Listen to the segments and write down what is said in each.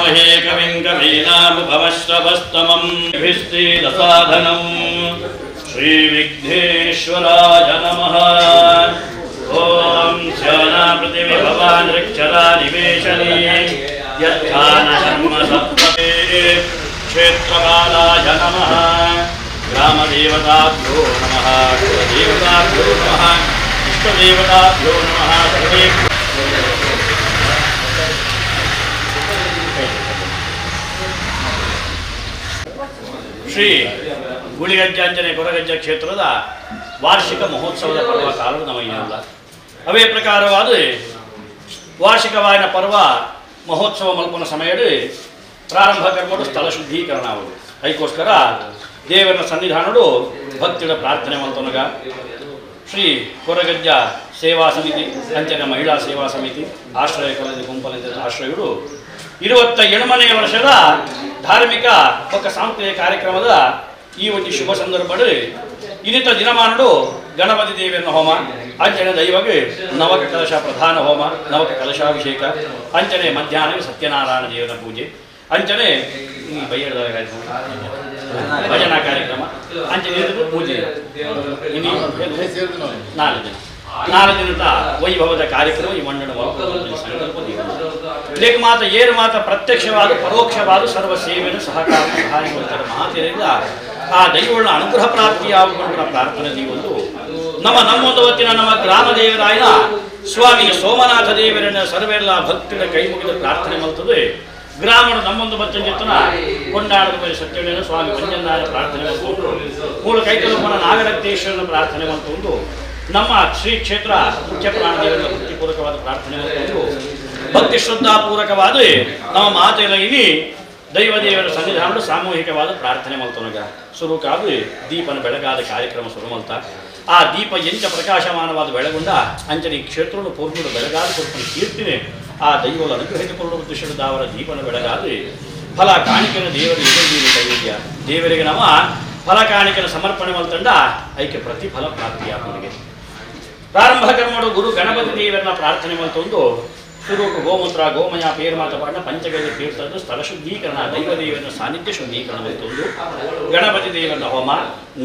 ವಾಮಹೇ ಕವಿಂ ಕವೀನಾಮುಪಮಶ್ರವಸ್ತಮಂ ಭಿಸ್ತೀರಸಾಧನಂ ಶ್ರೀ ವಿಘ್ನೇಶ್ವರಾಯ ನಮಃ. ಓಂ ಸ್ಯಾನಾ ಪೃಥಿವಿ ಭವಾನ್ ಋಕ್ಷರಾ ನಿವೇಶನೇ ಯತ್ಥಾನ ಶರ್ಮ ಸಪ್ತಮೇ ಕ್ಷೇತ್ರಪಾಲಾಯ ನಮಃ. ಗ್ರಾಮದೇವತಾಭ್ಯೋ ನಮಃ, ಕುಲದೇವತಾಭ್ಯೋ ನಮಃ, ಇಷ್ಟದೇವತಾಭ್ಯೋ ನಮಃ, ಸರ್ವೇ. ಶ್ರೀ ಗುಳಿಗಜ್ಜಾಂಜನೆ ಕೊರಗಜ್ಜ ಕ್ಷೇತ್ರದ ವಾರ್ಷಿಕ ಮಹೋತ್ಸವದ ಪರ್ವ ಕಾಲದ ನಮಯ್ಯಲ್ಲ. ಅವೇ ಪ್ರಕಾರವಾದ ವಾರ್ಷಿಕವಾದ ಪರ್ವ ಮಹೋತ್ಸವ ಮಲ್ಪನ ಸಮಯಡು ಪ್ರಾರಂಭ ಕರ್ಮಡು ಸ್ಥಳ ಶುದ್ಧೀಕರಣ ಆವುದು. ಅದಕ್ಕೋಸ್ಕರ ದೇವರ ಸನ್ನಿಧಾನಡು ಭಕ್ತಿಯ ಪ್ರಾರ್ಥನೆ ಮಲ್ತೊನಗ ಶ್ರೀ ಕೊರಗಜ್ಜ ಸೇವಾ ಸಮಿತಿ, ಅಂಚನ ಮಹಿಳಾ ಸೇವಾ ಸಮಿತಿ, ಆಶ್ರಯ ಕಾಲೇಜು ಗುಂಪಲಿಂದ ಆಶ್ರಯರು 27ನೇ ವರ್ಷದ ಧಾರ್ಮಿಕ ಒಕ್ಕ ಸಾಂಸ್ಕೃತಿಕ ಕಾರ್ಯಕ್ರಮದ ಈ ಒಂದು ಶುಭ ಸಂದರ್ಭಡು ಇನ್ನಿತ ದಿನಮಾನಡು ಗಣಪತಿ ದೇವಿಯನ್ನು ಹೋಮ, ಅಂಚನೆ ದೈವಗೆ ನವಕ ಕಲಶ ಪ್ರಧಾನ ಹೋಮ, ನವಕ ಕಲಶಾಭಿಷೇಕ, ಅಂಚನೆ ಮಧ್ಯಾಹ್ನ ಸತ್ಯನಾರಾಯಣ ದೇವರ ಪೂಜೆ, ಅಂಚನೆ ಈ ಬೈಯದ ಕಾರ್ಯಕ್ರಮ, ಭಜನಾ ಕಾರ್ಯಕ್ರಮ, ಅಂಚನೆ ಇದು ಪೂಜೆ. ಇನ್ನು 4 ದಿನ, 4 ದಿನದ ವೈಭವದ ಕಾರ್ಯಕ್ರಮ ಈ ಮಣ್ಣನ್ನು ಸಂಕಲ್ಪ. ಲೇಖ ಮಾತ ಏರು ಮಾತ ಪ್ರತ್ಯಕ್ಷವಾದ ಪರೋಕ್ಷವಾದ ಸರ್ವ ಸೇವೆಯನ್ನು ಸಹಕಾರ ಸಹಾಯ ಕೊಡ್ತಾರೆ ಮಹಾತೀರಿಂದ ಆ ದೈವಗಳ ಅನುಗ್ರಹ ಪ್ರಾಪ್ತಿಯಾಗುವಂತ ಪ್ರಾರ್ಥನೆ. ಒಂದು ನಮ್ಮ ನಮ್ಮೊಂದು ಹೊತ್ತಿನ ನಮ್ಮ ಗ್ರಾಮ ದೇವರಾಯನ ಸ್ವಾಮಿ ಸೋಮನಾಥ ದೇವರನ್ನ ಸರ್ವೆಲ್ಲ ಭಕ್ತಿನ ಕೈ ಮುಗಿದು ಪ್ರಾರ್ಥನೆ ಮಾಡ್ತದೆ. ಗ್ರಾಮದ ನಮ್ಮೊಂದು ಬಚ್ಚನ ಚಿತ್ತನ ಕೊಂಡಾಡದ ಮೇಲೆ ಸತ್ಯವೇನ ಸ್ವಾಮಿ ಮಂಜನ್ನಾರ ಪ್ರಾರ್ಥನೆ ಮಾಡಿಕೊಂಡು, ಮೂಲ ಕೈತಲುಪನ ನಾಗರಕ್ತೇಶ್ವರನ ಪ್ರಾರ್ಥನೆ ಮಾಡಿಕೊಂಡು, ನಮ್ಮ ಶ್ರೀ ಕ್ಷೇತ್ರ ಮುಖ್ಯ ಪ್ರಾಣದೇವರ ಭಕ್ತಿಪೂರ್ವಕವಾದ ಪ್ರಾರ್ಥನೆ ಮಾಡಿಕೊಂಡು, ಭಕ್ತಿ ಶ್ರದ್ಧಾಪೂರ್ವಕವಾದ ನಮ್ಮ ಮಾತೆಲ್ಲ ಇಲ್ಲಿ ದೈವದೇವರ ಸನ್ನಿಧಾನದ ಸಾಮೂಹಿಕವಾದ ಪ್ರಾರ್ಥನೆ ಮಲ್ತೊನಗ ಸುರುಕಾದು ದೀಪನ ಬೆಳಗಾದ ಕಾರ್ಯಕ್ರಮ ಶುರು ಮಲ್ತ. ಆ ದೀಪ ಎಂಚ ಪ್ರಕಾಶಮಾನವಾದ ಬೆಳಗುಂಡ ಅಂಚನೆ ಈ ಕ್ಷೇತ್ರನು ಪೂರ್ಣರು ಬೆಳಗಾದ ಕೊಡ್ಕೊಂಡು ಕೀರ್ತಿನೆ ಆ ದೈವಗಳ ಅನುಗ್ರಹಿಸಿಕೊಳ್ಳುವ ಉದ್ದೇಶದಾವರ ದೀಪನ ಬೆಳಗಾದ ಫಲ ಕಾಣಿಕೆನ ದೇವರಿಗೆ ಎದುರು ಕೈವೇದ್ಯ ದೇವರಿಗೆ ನಮ್ಮ ಫಲ ಕಾಣಿಕೆನ ಸಮರ್ಪಣೆ ಮಲ್ತಂಡ ಐಕೆ ಪ್ರತಿಫಲ ಪ್ರಾಪ್ತಿಯಾಗುವನಿಗೆ. ಪ್ರಾರಂಭ ಕರ್ಮಡು ಗುರು ಗಣಪತಿ ದೇವರನ್ನ ಪ್ರಾರ್ಥನೆ ಮಲ್ತೊಂದು ಸುರುಕು ಗೋಮೂತ್ರ ಗೋಮಯ ಪೇರ್ಮಾತ ಪಾಂಡ ಪಂಚಗವ್ಯ ತೀರ್ಥದ್ದು ಸ್ಥಳ ಶುದ್ಧೀಕರಣ, ದೈವದೇವನ ಸಾನ್ನಿಧ್ಯ ಶುದ್ಧೀಕರಣ ಮಲ್ತೊಂದು ಗಣಪತಿ ದೇವನ ಹೋಮ,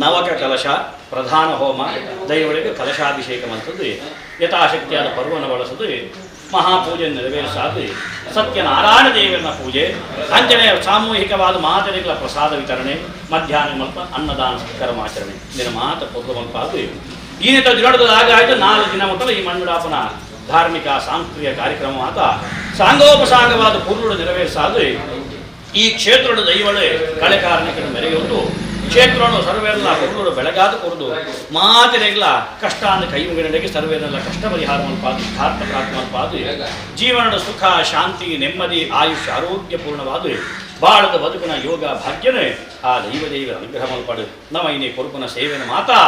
ನವಕ ಕಲಶ ಪ್ರಧಾನ ಹೋಮ, ದೈವರಿಗೆ ಕಲಶಾಭಿಷೇಕ ಮಂತದ್ದು ಯಥಾಶಕ್ತಿಯಾದ ಪರ್ವನ ಬಳಸದು ಮಹಾಪೂಜೆ ನೆರವೇರಿಸಾದು ಸತ್ಯನಾರಾಯಣ ದೇವರನ ಪೂಜೆ, ಅಂಚನೆ ಸಾಮೂಹಿಕವಾದ ಮಾತರಿಗಳ ಪ್ರಸಾದ ವಿತರಣೆ, ಮಧ್ಯಾಹ್ನ ಮಲ್ಪ ಅನ್ನದಾನ ಸತ್ಕರ್ಮಾಚರಣೆ ದಿನ ಮಾತ ಪೊದ್ದು ಮಲ್ಪಾದು ಈನಿತ ದಿನದ ಆಗ 4 ದಿನ ಮೊದಲು ಈ ಮಣ್ಣುಡಾಪನ ಧಾರ್ಮಿಕ ಸಾಂಸ್ಕೃತಿಕ ಕಾರ್ಯಕ್ರಮ ಮಾತ ಸಾಂಗೋಪಸಾಂಗವಾದ ಪೂರ್ಣರು ನೆರವೇರಿಸಾದು ಈ ಕ್ಷೇತ್ರದ ದೈವಳೆ ಕಳೆ ಕಾರಣಕ್ಕೆ ಮೆರೆಯುವುದು. ಕ್ಷೇತ್ರವನ್ನು ಸರ್ವೆಲ್ಲ ಪೂರ್ಣರು ಬೆಳಗಾದ ಕೊರದು ಮಾತಿನೆಲ್ಲ ಕಷ್ಟ ಅಂದ ಕೈ ಮುಗಿನಡೆಗೆ ಸರ್ವೇನೆಲ್ಲ ಕಷ್ಟ ಪರಿಹಾರ ಮಲ್ಪಾದು ಇಷ್ಟಾರ್ಥ ಪ್ರಾಪ್ತಿ ಮಲ್ಪಾದು ಜೀವನದ ಸುಖ ಶಾಂತಿ ನೆಮ್ಮದಿ ಆಯುಷ್ಯ ಆರೋಗ್ಯಪೂರ್ಣವಾದ ಬಾಳದ ಬದುಕಿನ ಯೋಗ ಭಾಗ್ಯನೇ ಆ ದೈವದೇವರ ಅನುಗ್ರಹ ಮಲ್ಪಾಡು. ನಮ್ಮ ಇನ್ನೇ ಕೊರುಕುನ ಸೇವೆನ ಮಾತಾ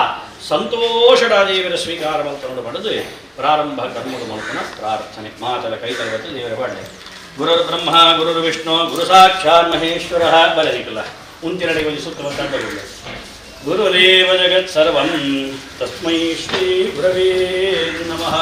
ಸಂತೋಷಡ ದೇವರ ಸ್ವೀಕಾರ ಮಲ್ತನೋಡು ಪಡೆದು ಪ್ರಾರಂಭ ಕರ್ಮದ ಮಲ್ಪನ ಪ್ರಾರ್ಥನೆ ಮಾತಲ ಕೈತಲವತ್ತು ದೇವರ ಬಾಡ್ಲೆ. ಗುರುರ್ ಬ್ರಹ್ಮ ಗುರುರ್ ವಿಷ್ಣು ಗುರು ಸಾಕ್ಷಾತ್ ಮಹೇಶ್ವರ ಬರಲಿಕ್ಕಿಲ್ಲ ಉಂತಿನಡೆಗೆ ಒಂದು ಸುತ್ತ ಗುರುರೇವ ಜಗತ್ ಸರ್ವಂ ತಸ್ಮೈ ಶ್ರೀ ಗುರವೇ ನಮಃ.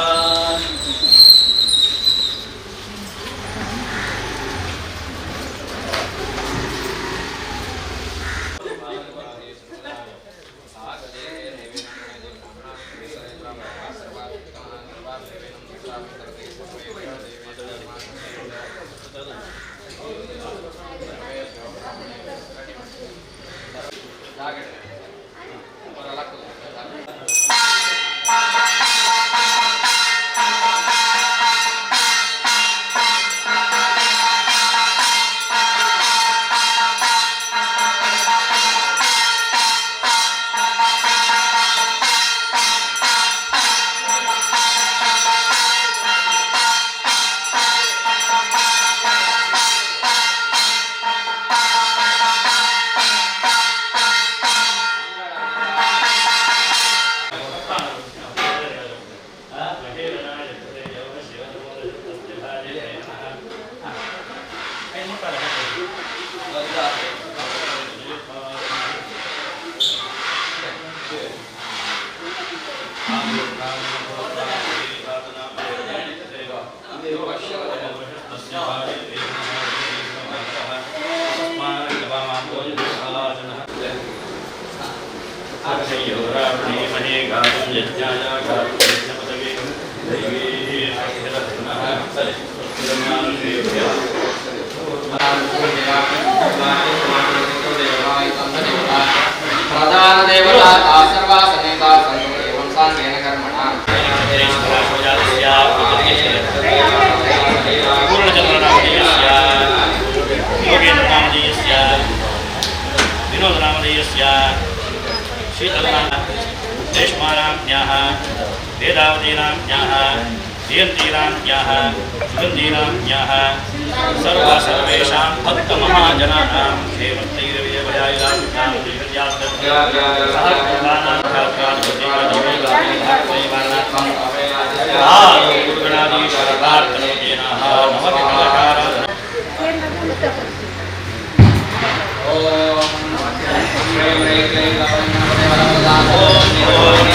प्रधान देवता सर्वा समेता सन्तु एवं साङ्गेन कर्मणा। पूर्णचन्द्रनामधेयस्य योगेन्द्रनामधेयस्य विनोदनामधेयस्य शीतलनाम रेश्मानाम्न्याः वेदावतीनाम्न्याः जयन्तीनाम्न्याः सुगन्धीनाम्न्याः सर्व सर्वेषां भक्तमहाजनानां क्षेमस्थैर्यभयायुधां गुरुगणाधीश्वरप्रार्थनोकेनाः। ॐ श्रीं ह्रीं क्लीं ॐ श्रीं ह्रीं।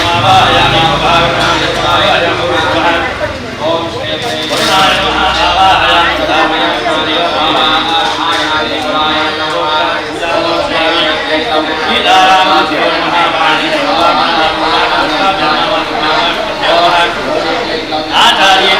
आचार्य।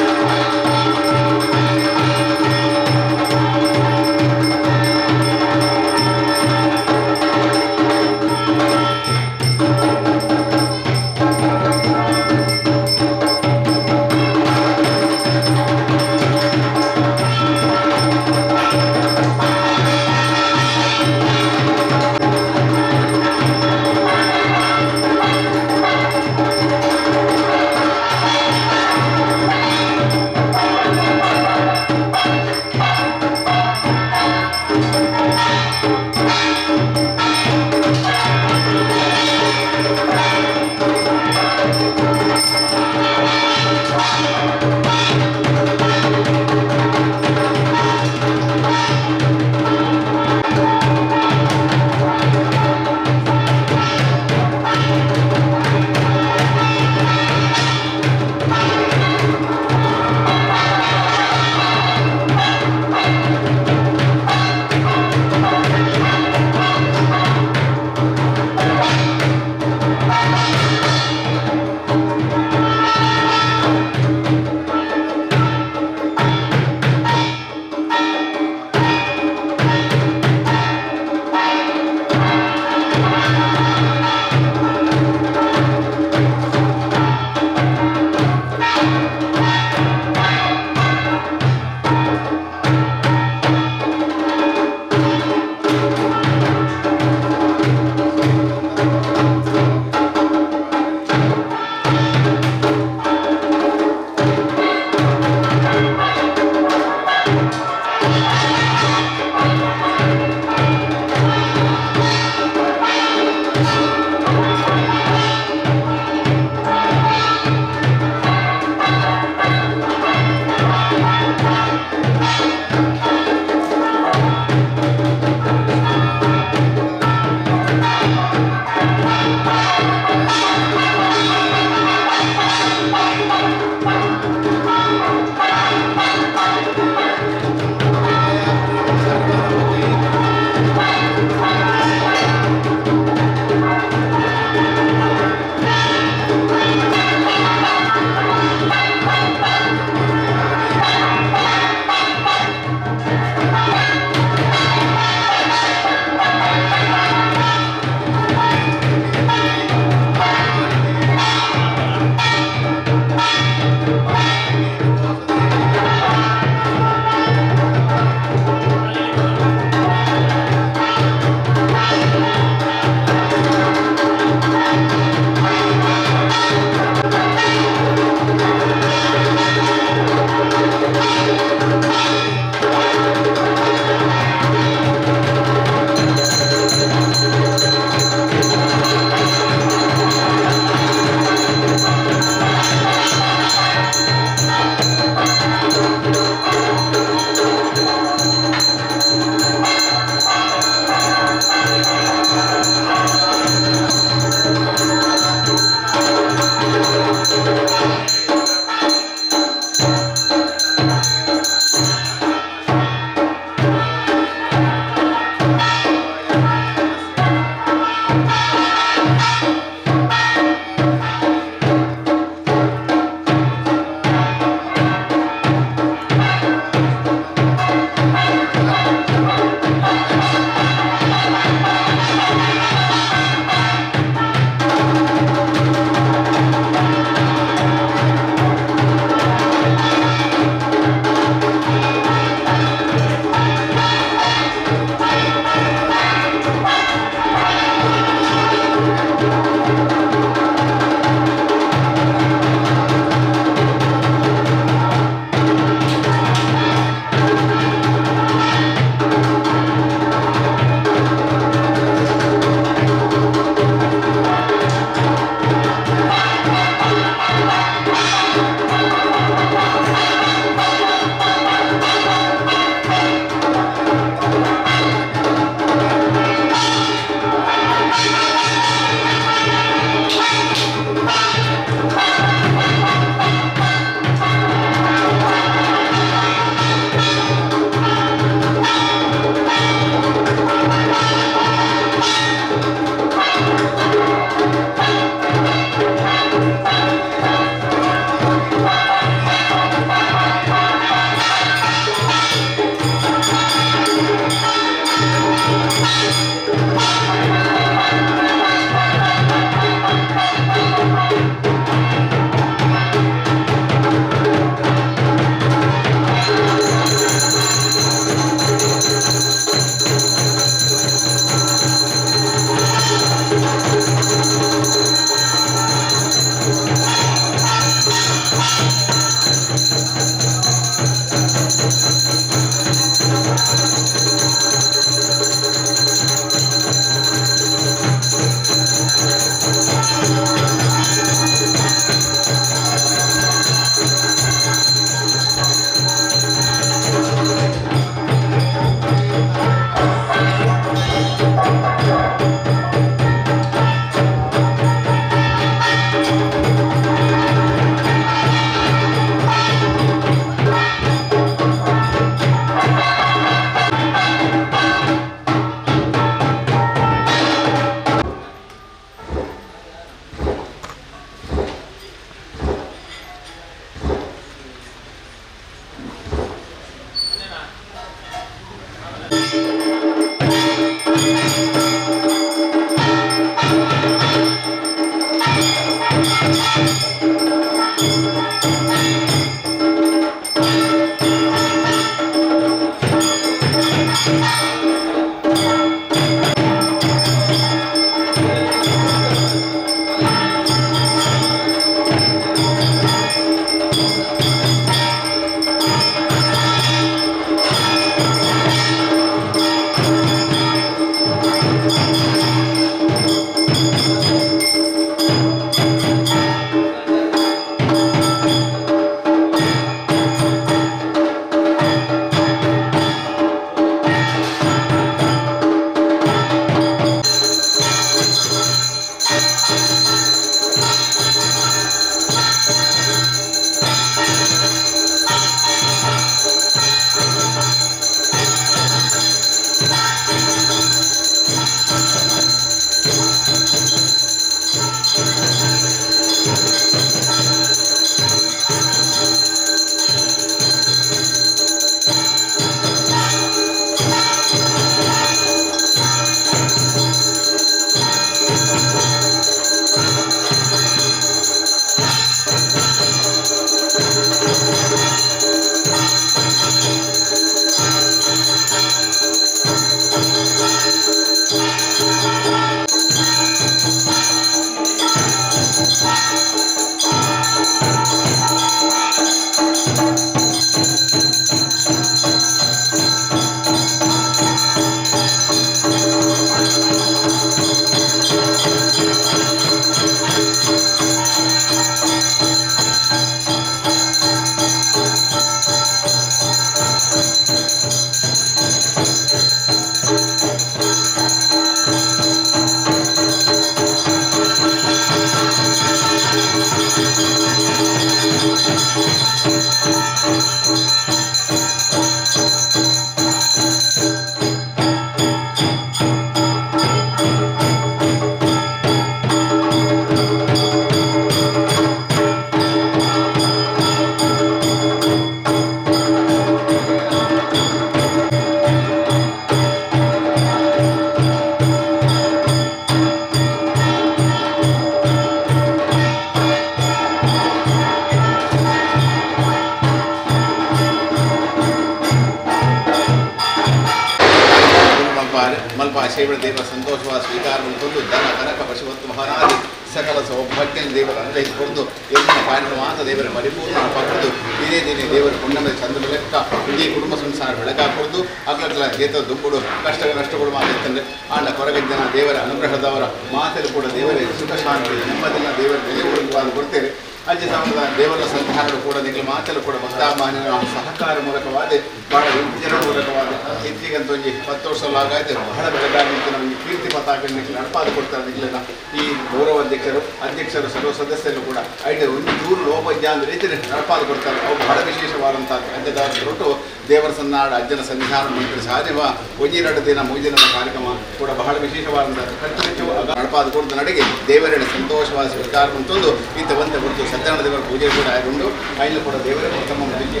ಅಲ್ಪ ಸೇವೆ ದೇವರ ಸಂತೋಷವಾದ ಸ್ವೀಕಾರ ಮಾಡಿಕೊಂಡು ಧನ ಕನಕ ಪಶುವತ್ತು ಮಹಾರಾಜ ಸಕಲ ಸೌಭಾಗ್ಯ ದೇವರ ಅನುಗ್ರಹಿಸಿಕೊಂಡು ಎಲ್ಲ ಪಾಯನ ಮಾತ್ರ ದೇವರ ಪರಿಪೂರ್ಣ ಪಡೆದು ಇದೇ ದಿನೇ ದೇವರ ಪುಣ್ಯದ ಚಂದ್ರ ಲೆಕ್ಕ ಇಡೀ ಕುಟುಂಬ ಸಂಸಾರ ಬೆಳಕಾಕೊಡ್ದು ಅಗ್ಲಗ್ಲ ಏತ ದುಂಬುಡು ಕಷ್ಟ ನಷ್ಟಗಳು ಮಾತಾಡ್ತಂದ್ರೆ ಆಂಡ ಕೊರಗಜ್ಜನ ದೇವರ ಅನುಗ್ರಹದವರ ಮಾತಲ್ಲಿ ಕೂಡ ದೇವರೇ ಸುಖ ಶಾಂತಿ ನೆಮ್ಮದಿನ ದೇವರ ನೆಲೆ ಕೊಡ್ತೇವೆ. ಅಜ್ಜ ಸಮುದಾಯ ದೇವರ ಸಂಧಾನಗಳು ಕೂಡ ನಿಗಲ ಮಾತಲ್ಲೂ ಕೂಡ ಭಕ್ತಾಮಾನ್ಯರ ಸಹಕಾರ ಮೂಲಕವಾದ ಬಹಳ ವಿದ್ಯರ ಮೂಲಕವಾದ ಇತ್ತೀಗಂತ ಒಂಜಿ 10 ವರ್ಷ ಆಗಾಯ್ತು ಬಹಳ ಬೆಳಗಾಗಿ ನಮಗೆ ಕೀರ್ತಿ ಪತಾಕ ನಡಪಾದ ಕೊಡ್ತಾರೆ ನಿಗಲನ್ನ ಈ ಗೌರವ ಅಧ್ಯಕ್ಷರು ಅಧ್ಯಕ್ಷರು ಸರ್ವ ಸದಸ್ಯರು ಕೂಡ ಐದು ಒಂದು ಚೂರು ಲೋಪಜ್ಜ ಅಂದ್ರೆ ರೀತಿ ನಡಪಾದ ಕೊಡ್ತಾರೆ. ಅವು ಬಹಳ ವಿಶೇಷವಾದಂಥ ಅಜ್ಜದಾರ ಹೊರಟು ದೇವರ ಸನ್ನಾಡ ಅಜ್ಜನ ಸನ್ನಿಧಾನ ಮಂತ್ರಿ ಸಹಜವ ಒಂಜಿರಡು ದಿನ ಮೂಜಿನ ಕಾರ್ಯಕ್ರಮ ಕೂಡ ಬಹಳ ವಿಶೇಷವಾದಂಥ ಖರ್ಚು ನಡಪಾದ ಕೊಡ್ತ ನಡೆಗೆ ದೇವರ ಸಂತೋಷವಾದ ಸ್ವೀಕಾರ ಅಂತಂದು ಇಂಥ ಒಂದು ಹೊರತು ಸತ್ಯನಾರಾಯಣ ದೇವರ ಪೂಜೆ ಕೂಡ ಆಗೊಂಡು ಐನು ಕೂಡ ದೇವರೇ ಪ್ರಥಮ ದ್ವಿತೀಯ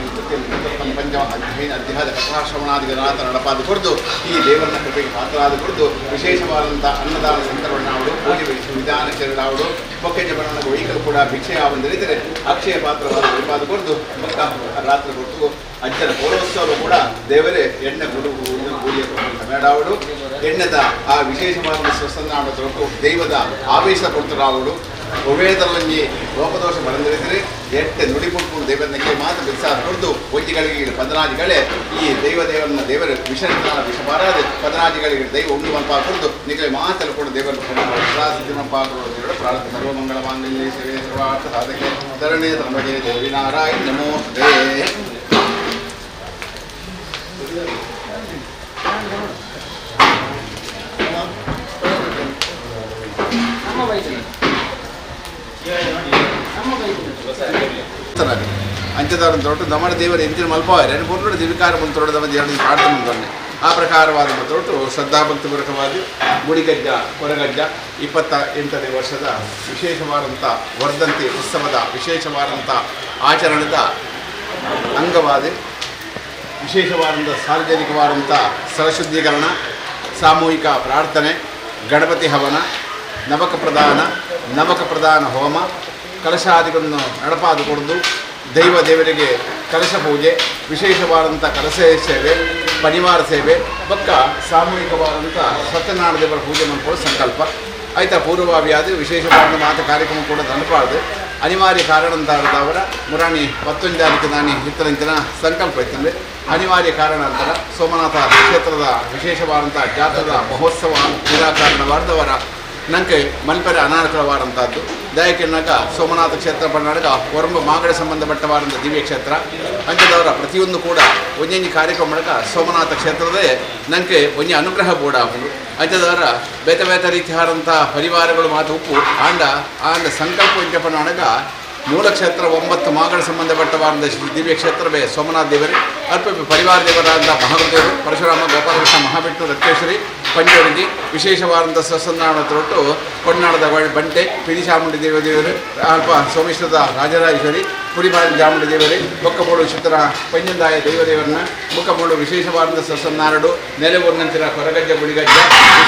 ಪಂಚಮ ಅಧ್ಯಯನ ಅಧ್ಯಾಯದ ಕಥಾಶ್ರವಣಾದಿಗನಾಥ ನಡಪಾದ ಕೊಡ್ದು ಈ ದೇವರನ್ನ ಕೃಪೆಗೆ ಪಾತ್ರರಾದ ಕೊಡ್ದು ವಿಶೇಷವಾದಂಥ ಅನ್ನದಾನ ಸಂತರ್ಪಣಾವಡು ಪೂಜೆ ವಿಧಾನ ಚರಣಾವಡು ಬೊಕ್ಕೆ ಜಬರಣ ವೈಕಲ್ ಕೂಡ ಭಿಕ್ಷೆ ಆವಂದಿರಿದರೆ ಅಕ್ಷಯ ಪಾತ್ರವಾದ ವಿಪಾದ ಕೊಡ್ದು ಬೊಕ್ಕ ರಾತ್ರಿ ಕೊಡ್ತು ಅಜ್ಜನ ಪೌರೋತ್ಸವ ಕೂಡ ದೇವರೇ ಎಣ್ಣೆ ಗುರು ಪೂಜೆ ಮೇಡಾವಡು ಎಣ್ಣೆದ ಆ ವಿಶೇಷವಾದ ಸ್ವಸಂಧಾನ ತೊಟ್ಟು ದೈವದ ಆವೇಶ ಕೊಡ್ತರಾವಡು ಒವೇದರಲ್ಲಿ ಲೋಪದೋಷ ಬರಂದಿರಿದರೆ ಎಟ್ಟೆ ನುಡಿ ಪುಟ್ಕೊಂಡು ದೇವರನ್ನಕ್ಕೆ ಮಾತ್ರ ಬಿಸಾದ ಕೊಡ್ದು ಒಂಜಿಗಳಿಗೆ ಪದನಾಜಿಗಳೇ ಈ ದೈವ ದೇವರನ್ನ ದೇವರ ವಿಷ ವಿಷಪಾರಾದ ಪದನಾಜಿಗಳಿಗೆ ದೈವ ಉಂಡು ಮಲ್ಪ ಕೊಡ್ದು ನಿಗಲೆ ಮಾತಲ್ಲಿ ಕೂಡ ದೇವರ ಸಿದ್ಧಿ ಮಲ್ಪ ಕೊಡೋದು ಪ್ರಾರ್ಥನೆ. ಸರ್ವಮಂಗಳ ಮಾಂಗಲ್ಯ ಸೇವೆ ಸರ್ವಾರ್ಥ ಸಾಧಕೆ ಶರಣೇ ತ್ರಂಬಕೆ ದೇವಿ ನಾರಾಯಣ ನಮೋಸ್ತೇ. ಅಂಚದವರ ತೊಟ್ಟು ದಮನ ದೇವರ ಎಂಚಿನ ಮಲ್ಪವಾರೆ ಪೂರ್ಣ ದಿವಿಕಾರ ಮುಂತೊಡದ ಎರಡು ಪ್ರಾರ್ಥನೆ ಮುಂದೊನ್ನೆ ಆ ಪ್ರಕಾರವಾದ ತೊಟ್ಟು ಶ್ರದ್ಧಾಭಕ್ತಿಪೂರ್ವಕವಾಗಿ ಗುಡಿಗಜ್ಜ ಕೊರಗಜ್ಜ 28ನೇ ವರ್ಷದ ವಿಶೇಷವಾದಂಥ ವರ್ಧಂತಿ ಉತ್ಸವದ ವಿಶೇಷವಾದಂಥ ಆಚರಣೆದ ಅಂಗವಾದ ವಿಶೇಷವಾದಂಥ ಸಾರ್ವಜನಿಕವಾದಂಥ ಸ್ಥಳಶುದ್ಧೀಕರಣ, ಸಾಮೂಹಿಕ ಪ್ರಾರ್ಥನೆ, ಗಣಪತಿ ಹವನ, ನವಕ ಪ್ರದಾನ ಹೋಮ, ಕಲಶಾದಿಗಳನ್ನು ನಡಪಾದು ಕೊಡದು ದೈವ ದೇವರಿಗೆ ಕಲಶ ಪೂಜೆ, ವಿಶೇಷವಾದಂಥ ಕಲಶ ಸೇವೆ, ಪರಿವಾರ ಸೇವೆ, ಬಕ್ಕ ಸಾಮೂಹಿಕವಾದಂಥ ಸತ್ಯನಾರಾಯಣ ದೇವರ ಪೂಜೆ ಮಾಡಿಕೊಳ್ಳೋ ಸಂಕಲ್ಪ ಆಯಿತಾ. ಪೂರ್ವಭಾವಿಯಾದ ವಿಶೇಷವಾದ ಮಾತು ಕಾರ್ಯಕ್ರಮ ಕೂಡ ನಡಪಾರ್ದು ಅನಿವಾರ್ಯ ಕಾರಣ ಅಂತ ಅವರ ಮುರಾಣಿ 19 ತಾರೀಕು ನಾನಿ ಇತ್ತರಂಚಿನ ಸಂಕಲ್ಪ ಇತ್ತಂದರೆ ಅನಿವಾರ್ಯ ಕಾರಣ ಅಂತಾರೆ ಸೋಮನಾಥ ಕ್ಷೇತ್ರದ ವಿಶೇಷವಾದಂಥ ಜಾತ್ರದ ಮಹೋತ್ಸವ ನಿರಾಕಾರಣವಾದವರ ನಂಗೆ ಮಲ್ಪೆರೆ ಅನಾನುಕೂಲವಾದಂಥದ್ದು. ದಯಕೆನ್ನಾಗ ಸೋಮನಾಥ ಕ್ಷೇತ್ರ ಪಣ್ಣಾಡಗ ಹೊರಂಬ ಮಾಗಡೆ ಸಂಬಂಧಪಟ್ಟವಾದಂಥ ದಿವ್ಯ ಕ್ಷೇತ್ರ ಅಂಚದವರ ಪ್ರತಿಯೊಂದು ಕೂಡ ಒಂಜೊಂಜಿ ಕಾರ್ಯಕ್ರಮ ಮೂಲಕ ಸೋಮನಾಥ ಕ್ಷೇತ್ರದೇ ನಂಗೆ ಒಂಜಿ ಅನುಗ್ರಹ ಬೋಡ ಆಪುಂಡು. ಅಂಚದವರ ಬೇತೆ ಬೇತೆ ರೀತಿಯಾದಂಥ ಪರಿವಾರಗಳು ಮಾತು ಉಪ್ಪು ಆಂಡ ಆಂಡ ಸಂಕಲ್ಪ ಒಂಜ ಪಣ್ಣಾಡಗ ಮೂಲ ಕ್ಷೇತ್ರ 9 ಮಾಗಡ ಸಂಬಂಧಪಟ್ಟವಾದ ದಿವ್ಯ ಕ್ಷೇತ್ರವೇ ಸೋಮನಾಥ ದೇವರೇ. ಅಲ್ಪ ಪರಿವಾರ ದೇವರಾದ ಮಹಾಗುರುದೇವರು ಪರಶುರಾಮ ಗೋಪಾಲಕೃಷ್ಣ ಮಹಾವಿಷ್ಣು ರಕ್ತೇಶ್ವರಿ ಪಂಚವರಿಗೆ ವಿಶೇಷವಾದಂಥ ಸತ್ಸಂಧಾನ ತೊಟ್ಟು ಕೊಣ್ಣಾಡದ ಬಂಟೆ ಪಿರಿಚಾಮುಂಡಿ ದೇವದೇವರು ಅಲ್ಪ ಸೋಮೇಶ್ವರದ ರಾಜರಾಜೇಶ್ವರಿ ಪುರಿಬಾರಿ ಚಾಮುಂಡಿ ದೇವರೇ ಬೊಕ್ಕಬೋಳು ಚಿತ್ರ ಪಂಜಂದಾಯ ದೈವದೇವರನ್ನ ಬೊಕ್ಕಬೋಳು ವಿಶೇಷವಾದಂಥ ಸತ್ಸಂಧಾನಡು ನೆಲೆವೂರಿನಂತಿರ ಕೊರಗಜ್ಜ ಗುಳಿಗಜ್ಜ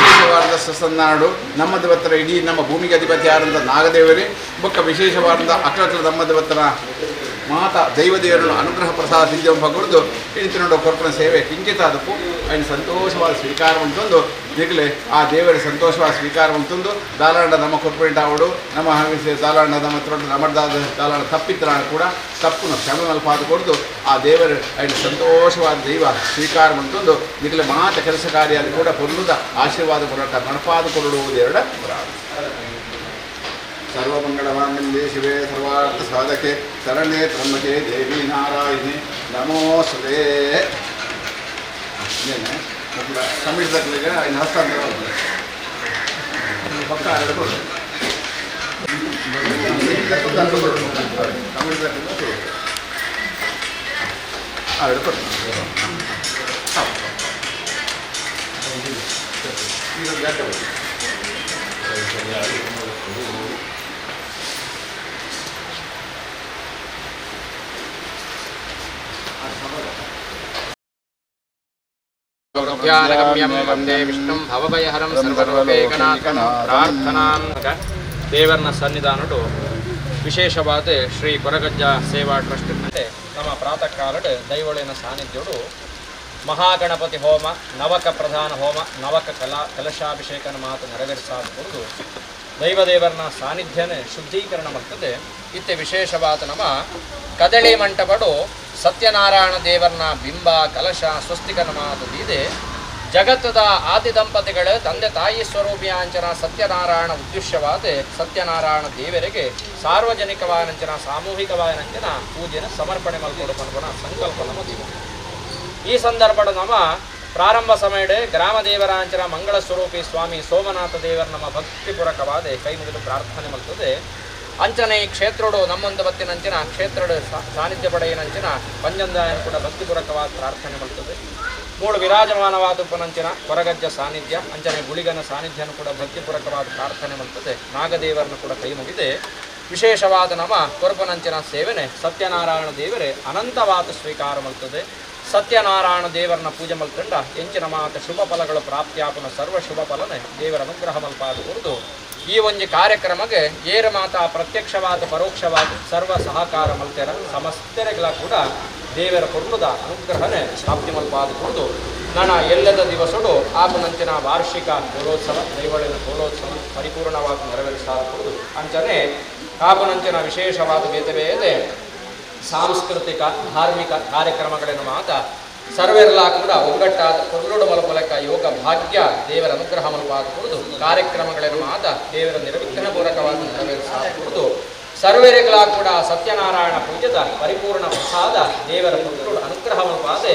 ವಿಶೇಷವಾದಂಥ ಸತ್ಸಂಧಾನಡು ನಮ್ಮ ದೇವತ್ತರ ಇಡೀ ನಮ್ಮ ಭೂಮಿಗೆ ಅಧಿಪತಿ ಆದಂಥ ನಾಗದೇವರೇ ಬೊಕ್ಕ ವಿಶೇಷವಾದಂಥ ಅಕ್ರತ್ರ ನಮ್ಮ ದೇವತ್ತರ ಮಾತಾ ದೈವದೇವರನ್ನು ಅನುಗ್ರಹ ಪ್ರಸಾದ ಸಿದ್ಧ ಭಗವದ್ದು ಇಳಿತಿನೋಡ ಕೊರ್ಪನ ಸೇವೆ ಕಿಂಚಿತ ಅದಕ್ಕೂ ఆయన ಸಂತೋಷವಾದ ಸ್ವೀಕಾರ ಉಂಟೊಂದು ಈಗಲೇ ಆ ದೇವರ ಸಂತೋಷವಾದ ಸ್ವೀಕಾರ ಉಂಟೊಂದು ದಾಲಾಂಡ ನಮ್ಮ ಕೊರ್ಪೇಂಟ ಅವಡು ನಮ್ಮ ಹಾಗೆ ದಾಲಾಂಡ ನಮ್ಮ ತ್ರೊಡ್ಡ ನಮ್ಮದಾದ ದಾಲಾಂಡ ತಪ್ಪಿತ್ರ ಕೂಡ ತಪ್ಪುನ ಕ್ಷಮೆ ಮಲ್ಪಾದ ಕೊಡ್ದು ಆ ದೇವರ ఆయన ಸಂತೋಷವಾದ ದೈವ ಸ್ವೀಕಾರ ಉಂಟೊಂದು ಈಗಲೇ ಮಾತ ಕೆಲಸ ಕಾರ್ಯ ಕೂಡ ಪೊರ್ಲುದ ಆಶೀರ್ವಾದ ಕೊಡಟ ನಡಪಾದ ಕೊಡುವುದು ಎರಡ ಸರ್ವಮಂಗಳಮಾಂಗಲ್ಯೆ ಶಿವೆ ಸರ್ವಾರ್ಥ ಸಾಧಕೆ ಶರಣೇ ತ್ರಂಬಕೆ ದೇವಿ ನಾರಾಯಣಿ ನಮೋಸ್ತುತೇ. ಕಮಿಷನ್ಗೆ ಇನ್ನು ಹಸ್ತಾಂತರ ಪಕ್ಕ ಎರಡು ಕೊಡು ಎರಡು ಕೊಡು ಈಗ ಯಾಕೆ ಧ್ಯಾನಗಮ್ಯಂ ವಂದೇ ವಿಷ್ಣುಂ ಭವಭಯಹರಂ ಸರ್ವಲೋಕೈಕನಾಥಂ ಪ್ರಾರ್ಥನಾಂ. ದೇವರನ ಸನ್ನಿಧಾನಡು ವಿಶೇಷವಾದ ಶ್ರೀ ಕೊರಗಜ್ಜ ಸೇವಾ ಟ್ರಸ್ಟ್ ನಮ್ಮ ಪ್ರಾತಃ ಕಾಲಡ್ ದೈವಳಿನ ಸಾನ್ನಿಧ್ಯಡು Mahaganapati ಹೋಮ, ನವಕ ಪ್ರಧಾನ ಹೋಮ, ನವಕ ಕಲಶಾಭಿಷೇಕನ ಮಾತು ನೆರವೇರಿಸಾದ ದೈವದೇವರನ ಸಾನ್ನಿಧ್ಯನೇ ಶುದ್ಧೀಕರಣ ಮಾಡ್ತದೆ. ಇತ್ತೆ ವಿಶೇಷವಾದ ನಮ್ಮ ಕದಳಿ ಮಂಟಪಡು ಸತ್ಯನಾರಾಯಣ ದೇವರನ ಬಿಂಬ ಕಲಶ ಸ್ವಸ್ತಿಕನ ಮಾತು ಇದೆ. ಜಗತ್ತದ ಆದಿ ದಂಪತಿಗಳು ತಂದೆ ತಾಯಿ ಸ್ವರೂಪಿಯಾಂಚನ ಸತ್ಯನಾರಾಯಣ ಉದ್ದೇಶವಾದ ಸತ್ಯನಾರಾಯಣ ದೇವರಿಗೆ ಸಾರ್ವಜನಿಕವಾನಂಚನ ಸಾಮೂಹಿಕವಾನಂಚನ ಪೂಜೆನ ಸಮರ್ಪಣೆ ಮಲ್ಕೊಡು ಸಂಕಲ್ಪ ನಮ್ಮ ದೇವ. ಈ ಸಂದರ್ಭದ ನಮ್ಮ ಪ್ರಾರಂಭ ಸಮಯಡೆ ಗ್ರಾಮ ದೇವರಾಂಚನ ಮಂಗಳ ಸ್ವರೂಪಿ ಸ್ವಾಮಿ ಸೋಮನಾಥ ದೇವರ ನಮ್ಮ ಭಕ್ತಿಪೂರ್ವಕವಾದ ಕೈ ಮುಗಿದು ಪ್ರಾರ್ಥನೆ ಮಾಡ್ತದೆ. ಅಂಚನೆ ಈ ಕ್ಷೇತ್ರಡು ನಮ್ಮೊಂದು ಬತ್ತಿನಂಚಿನ ಕ್ಷೇತ್ರಡು ಸಾನ್ನಿಧ್ಯ ಪಡೆಯಿನಂಚಿನ ಪಂಜಂದಾಯನ ಕೂಡ ಭಕ್ತಿಪೂರ್ವಕವಾದ ಪ್ರಾರ್ಥನೆ ಮಾಡ್ತದೆ. ಮೂಳು ವಿರಾಜಮಾನವಾದ ಉಪನಂಚಿನ ಕೊರಗಜ್ಜ ಸಾನ್ನಿಧ್ಯ ಅಂಚನೆ ಗುಳಿಗನ ಸಾನ್ನಿಧ್ಯನೂ ಕೂಡ ಭಕ್ತಿಪೂರ್ವಕವಾದ ಪ್ರಾರ್ಥನೆ ಮಾಡ್ತದೆ. ನಾಗದೇವರನ್ನು ಕೂಡ ಕೈ ಮುಗಿದೆ. ವಿಶೇಷವಾದ ನಮ್ಮ ಕೊರಪನಂಚಿನ ಸೇವನೆ ಸತ್ಯನಾರಾಯಣ ದೇವರೇ ಅನಂತವಾದ ಸ್ವೀಕಾರ ಮಾಡ್ತದೆ. ಸತ್ಯನಾರಾಯಣ ದೇವರನ್ನ ಪೂಜೆ ಮಲ್ತಂಡ ಎಂಚಿನ ಮಾತ ಶುಭ ಫಲಗಳು ಪ್ರಾಪ್ತಿಯಾಪನ ಸರ್ವ ಶುಭ ಫಲನೆ ದೇವರ ಅನುಗ್ರಹ ಮಲ್ಪಾದ ಕುರಿತು ಈ ಒಂದು ಕಾರ್ಯಕ್ರಮಕ್ಕೆ ಏರ ಮಾತಾ ಪ್ರತ್ಯಕ್ಷವಾದ ಪರೋಕ್ಷವಾದ ಸರ್ವ ಸಹಕಾರ ಮಲ್ತೆರ ಸಮಸ್ತರೆಗಳ ಕೂಡ ದೇವರ ಕೊರ್ಲುದ ಅನುಗ್ರಹನೆ ಪ್ರಾಪ್ತಿ ಮಲ್ಪಾದ ಕುರಿತು ನನ್ನ ಎಲ್ಲದ ದಿವಸಡು ಆಪನಂಚಿನ ವಾರ್ಷಿಕ ಕೋಲೋತ್ಸವ ದೈವಳಿನ ಕೋಲೋತ್ಸವ ಪರಿಪೂರ್ಣವಾಗಿ ನೆರವೇರಿಸಾದ ಕುರಿತು ಅಂಚನೆ ಆಪನಂಚಿನ ವಿಶೇಷವಾದ ಬೇತೆ ಬೇತೆ ಸಾಂಸ್ಕೃತಿಕ ಧಾರ್ಮಿಕ ಕಾರ್ಯಕ್ರಮಗಳನ್ನು ಮಾತ ಸರ್ವೆಲ್ಲ ಕೂಡ ಒಗ್ಗಟ್ಟಾದ ಕೊರ್ಲುಡು ಮಲಪೊಲಕ ಯೋಗ ಭಾಗ್ಯ ದೇವರ ಅನುಗ್ರಹ ಮಲ್ಪಾದ ಕುರಿತು ಕಾರ್ಯಕ್ರಮಗಳನ್ನು ಮಾತ ದೇವರ ನಿರ್ವಿಘ್ನ ಪೂರಕವಾಗಿ ನೆರವೇರಿಸಾದ ಕುರಿತು ಸರ್ವೆರೆಗಳ ಕೂಡ ಸತ್ಯನಾರಾಯಣ ಪೂಜೆದ ಪರಿಪೂರ್ಣ ಪ್ರಸಾದ ದೇವರ ಪುತ್ರರು ಅನುಗ್ರಹ ಮಲ್ಪಾದೆ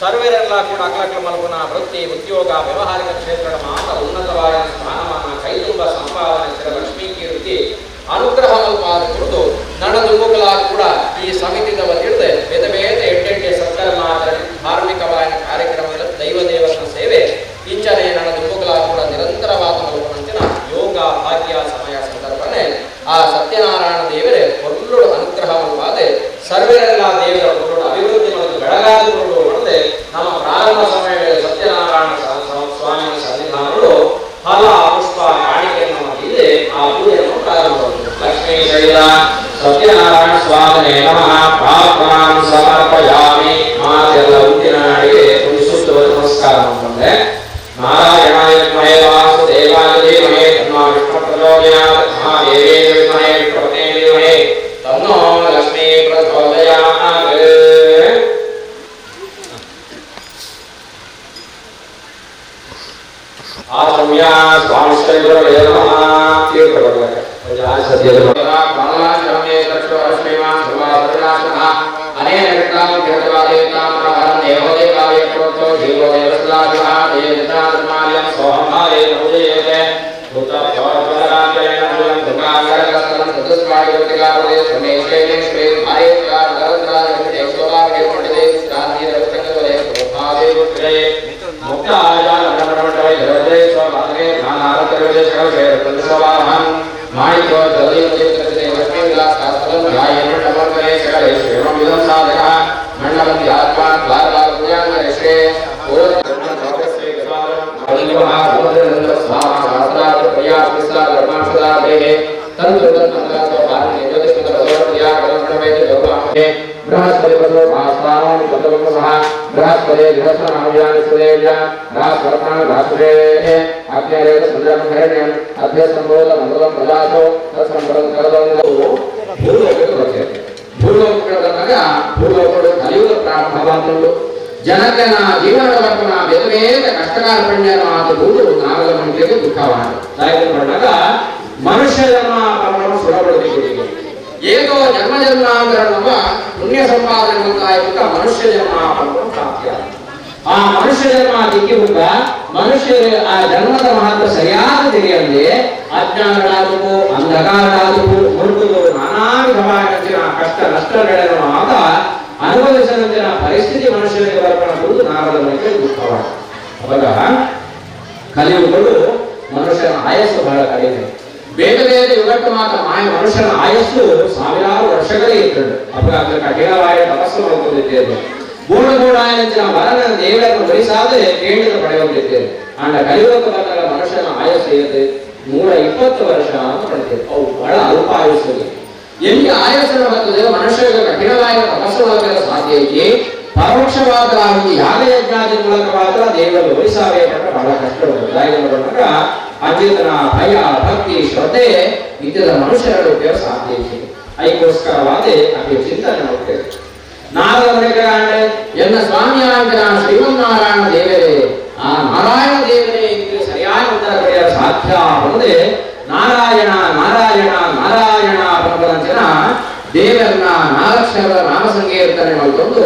ಸರ್ವೆರೆಲ್ಲ ಕೂಡ ಅಕ್ಲಕ್ಲ ಮಲ್ಪುನ ವೃತ್ತಿ ಉದ್ಯೋಗ ವ್ಯವಹಾರಿಕ ಕ್ಷೇತ್ರದ ಮಾತ ಉನ್ನತವಾದ ಸ್ಥಾನಮಾನ ಕೈತುಂಬ ಸಂಪಾದನೆ ಸ್ಥಿರ ಲಕ್ಷ್ಮೀ ಕೀರ್ತಿ ಅನುಗ್ರಹ ಮಲ್ಪಾದ ಕುರಿತು ನಡೆದುಂಬುಗಳ ಕೂಡ ಈ ಸಮಿತಿದ ವತಿಯಿಡದೆ ಬೇರೆ ಬೇರೆ ಎಂಟೆಂಟೆ ಸತ್ಕರ್ಮ ಧಾರ್ಮಿಕವಾದ ಕಾರ್ಯಕ್ರಮಗಳ ದೈವ ದೇವರ ಸೇವೆ ಇಂಚನೆ ನಡೆದುಂಬುಗಳ ಕೂಡ ನಿರಂತರವಾದ ಮಲ್ಪನಂಚಿನ ಯೋಗ ಭಾಗ್ಯ ಸಮಯ ಸಂದರ್ಭನೆ ಆ ಸತ್ಯನಾರಾಯಣ ದೇವರೇ ಕೊಲ್ಲುಡು ಅನುಗ್ರಹ ಮಲ್ಪಾದೆ ಸರ್ವರೆಲ್ಲ ದೇವರ ಕೊಲ್ಲುಡು ಅಭಿವೃದ್ಧಿ ಮತ್ತು ಬೆಳಗಾದ ಮಾಡದೆ ನಮ್ಮ ಪ್ರಾರಂಭ ಸಮಯದಲ್ಲಿ ಸತ್ಯನಾರಾಯಣ ಸ್ವಾಮಿಯ ಸನ್ನಿಧಾನಗಳು ಫಲ ಪುಷ್ಪ ಕಾಣಿಕೆಯನ್ನು ಇದೆ ಆ ಪೂಜೆಯನ್ನು ಪ್ರಾರಂಭವಾಗುತ್ತದೆ. ಲಕ್ಷ್ಮೀ ಶೈಲ ಸತ್ಯನಾರಾಯಣ ಸ್ವಾಮಿನೇ ನಮಃ. ಪಾತ್ರಾಂ ಸಮರ್ಪಯಾಮಿ. ಮಾತೆಲ್ಲ ಉದ್ದಿನಾಡಿಗೆ ಒಂದು ಸುತ್ತುವ ನಮಸ್ಕಾರ ಮಾಡಿಕೊಂಡೆ. ನಾರಾಯಣಾಯ ವಿದ್ಮಹೇ ವಾಸುದೇವಾಯ ಧೀಮಹಿ ತನ್ನೋ ವಿಷ್ಣು ಪ್ರಚೋದಯಾತ್. ಮಹಾದೇವೇ ವಿದ್ಮಹೇ ವಿಷ್ಣುಪತೇ ಧೀಮಹಿ ತನ್ನೋ ಲಕ್ಷ್ಮೀ ಪ್ರಚೋದಯಾತ್. ಆಚಮ್ಯ ಸ್ವಾಮಿ ಶ್ರೀ ಗುರವೇ ನಮಃ. ತೀರ್ಥ ಬರಬೇಕು. ಜನಕನ ಜೀವನದ ಬೇರೆ ಬೇರೆ ಕಷ್ಟಕಾರ್ಪಣ್ಯವಾದ ನಾರದ ಮನುಷ್ಯರಿಗೆ ದುಃಖವಾದ ಮನುಷ್ಯ ಜನ್ಮ ಸುಲಭ. ಏಕೋ ಜನ್ಮ ಜನ್ಮಾಂತರವ ಪುಣ್ಯ ಸಂಪಾದನೆ ಮುಂತಾಯಕ ಮನುಷ್ಯ ಜನ್ಮ ಪ್ರಾಪ್ತಿಯ. ಆ ಮನುಷ್ಯ ಜನ್ಮ ದಿಕ್ಕಿಮುಖ ಮನುಷ್ಯರು ಆ ಜನ್ಮದ ಮಹತ್ವ ಸರಿಯಾದ ತಿಳಿಯದೆ ಅಜ್ಞಾನಗಳಾದವು ಅಂಧಕಾರಗಳಾದವು ಮುರುಕುದು ನಾನಾ ವಿಧವಾದ ಕಷ್ಟ ನಷ್ಟಗಳನ್ನು ಆಗ ಅನುಭವಿಸಿದಂತಿನ ಪರಿಸ್ಥಿತಿ ಮನುಷ್ಯನಿಗೆ ಬರ್ಕೊಂಡು ನಾರದ ಮನುಷ್ಯ ದುಃಖವಾದ. ಅವಾಗ ಕಲಿಯುಗಗಳು ಮನುಷ್ಯನ ಆಯಸ್ಸು ಬಹಳ ಕಡಿಮೆ. ಬೇರೆ ಬೇರೆ ಯುಗಕ್ಕೆ ಮಾತ್ರ ಮಾಯ ಮನುಷ್ಯನ ಆಯಸ್ಸು ಸಾವಿರಾರು ವರ್ಷಗಳೇ ಇರ್ತದೆ. ಅವಾಗ ಕಠಿಣವಾದ ತಪಸ್ಸು ಮಾಡಿಕೊಂಡಿದ್ದೇವೆ. ಗೂಢ ಗೂಢಾಯಂಚಿನ ವರನ ದೇವರನ್ನು ವರಿಸಾದರೆ ಕೇಳಿದ ಪಡೆಯುತ್ತಿದ್ದೇವೆ. ಅಂಡ ಕಲಿಯುಗಕ್ಕೆ ಬಂದಾಗ ಮನುಷ್ಯನ ಆಯಸ್ಸು ಇರುತ್ತೆ 120 ವರ್ಷ ಅಂತ ಪಡೆದಿದೆ. ಅವು ಬಹಳ ಅಲ್ಪ ಆಯಸ್ಸು. ಎಲ್ಲಿ ಆಯಸ್ಸನ್ನು ಬರ್ತದೆ ಮನುಷ್ಯರಿಗೆ ಕಠಿಣವಾದ ತಪಸ್ಸು ಮಾಡಲು ಸಾಧ್ಯ ಐತಿ. ಪರೋಕ್ಷವಾದ ಯಾಗಯಜ್ಞಾದಿ ಮೂಲಕವಾದ ದೇವರು ಒಲಿಸಬೇಕಂದ್ರೆ ಬಹಳ ಕಷ್ಟ ಉಂಟು. ದಾಯಿನ ಅಚೇತನ ಭಯ ಭಕ್ತಿ ಶ್ರದ್ಧೆ ಇತ್ಯದ ಮನುಷ್ಯರ ಉಪಯೋಗ ಸಾಧ್ಯ ಇದೆ. ಅದಕ್ಕೋಸ್ಕರವಾದ ಅದೇ ಚಿಂತನೆ ಮಾಡ್ತೇವೆ. ನಾರದ ಮುನಿಗಳಾಂಡೆ ಎನ್ನ ಸ್ವಾಮಿಯಾದ ಶ್ರೀಮನ್ನಾರಾಯಣ ದೇವರೇ, ಆ ನಾರಾಯಣ ದೇವರೇ ಇಂದು ಸರಿಯಾದ ಉತ್ತರ ಪಡೆಯಲು ಸಾಧ್ಯ ಬಂದೆ ನಾರಾಯಣ ನಾರಾಯಣ ನಾರಾಯಣ ಪರಪರಂಚನ ದೇವರನ್ನ ನಾಲ್ಕ್ಷರದ ನಾಮ ಸಂಕೀರ್ತನೆ ಮಾಡಿಕೊಂಡು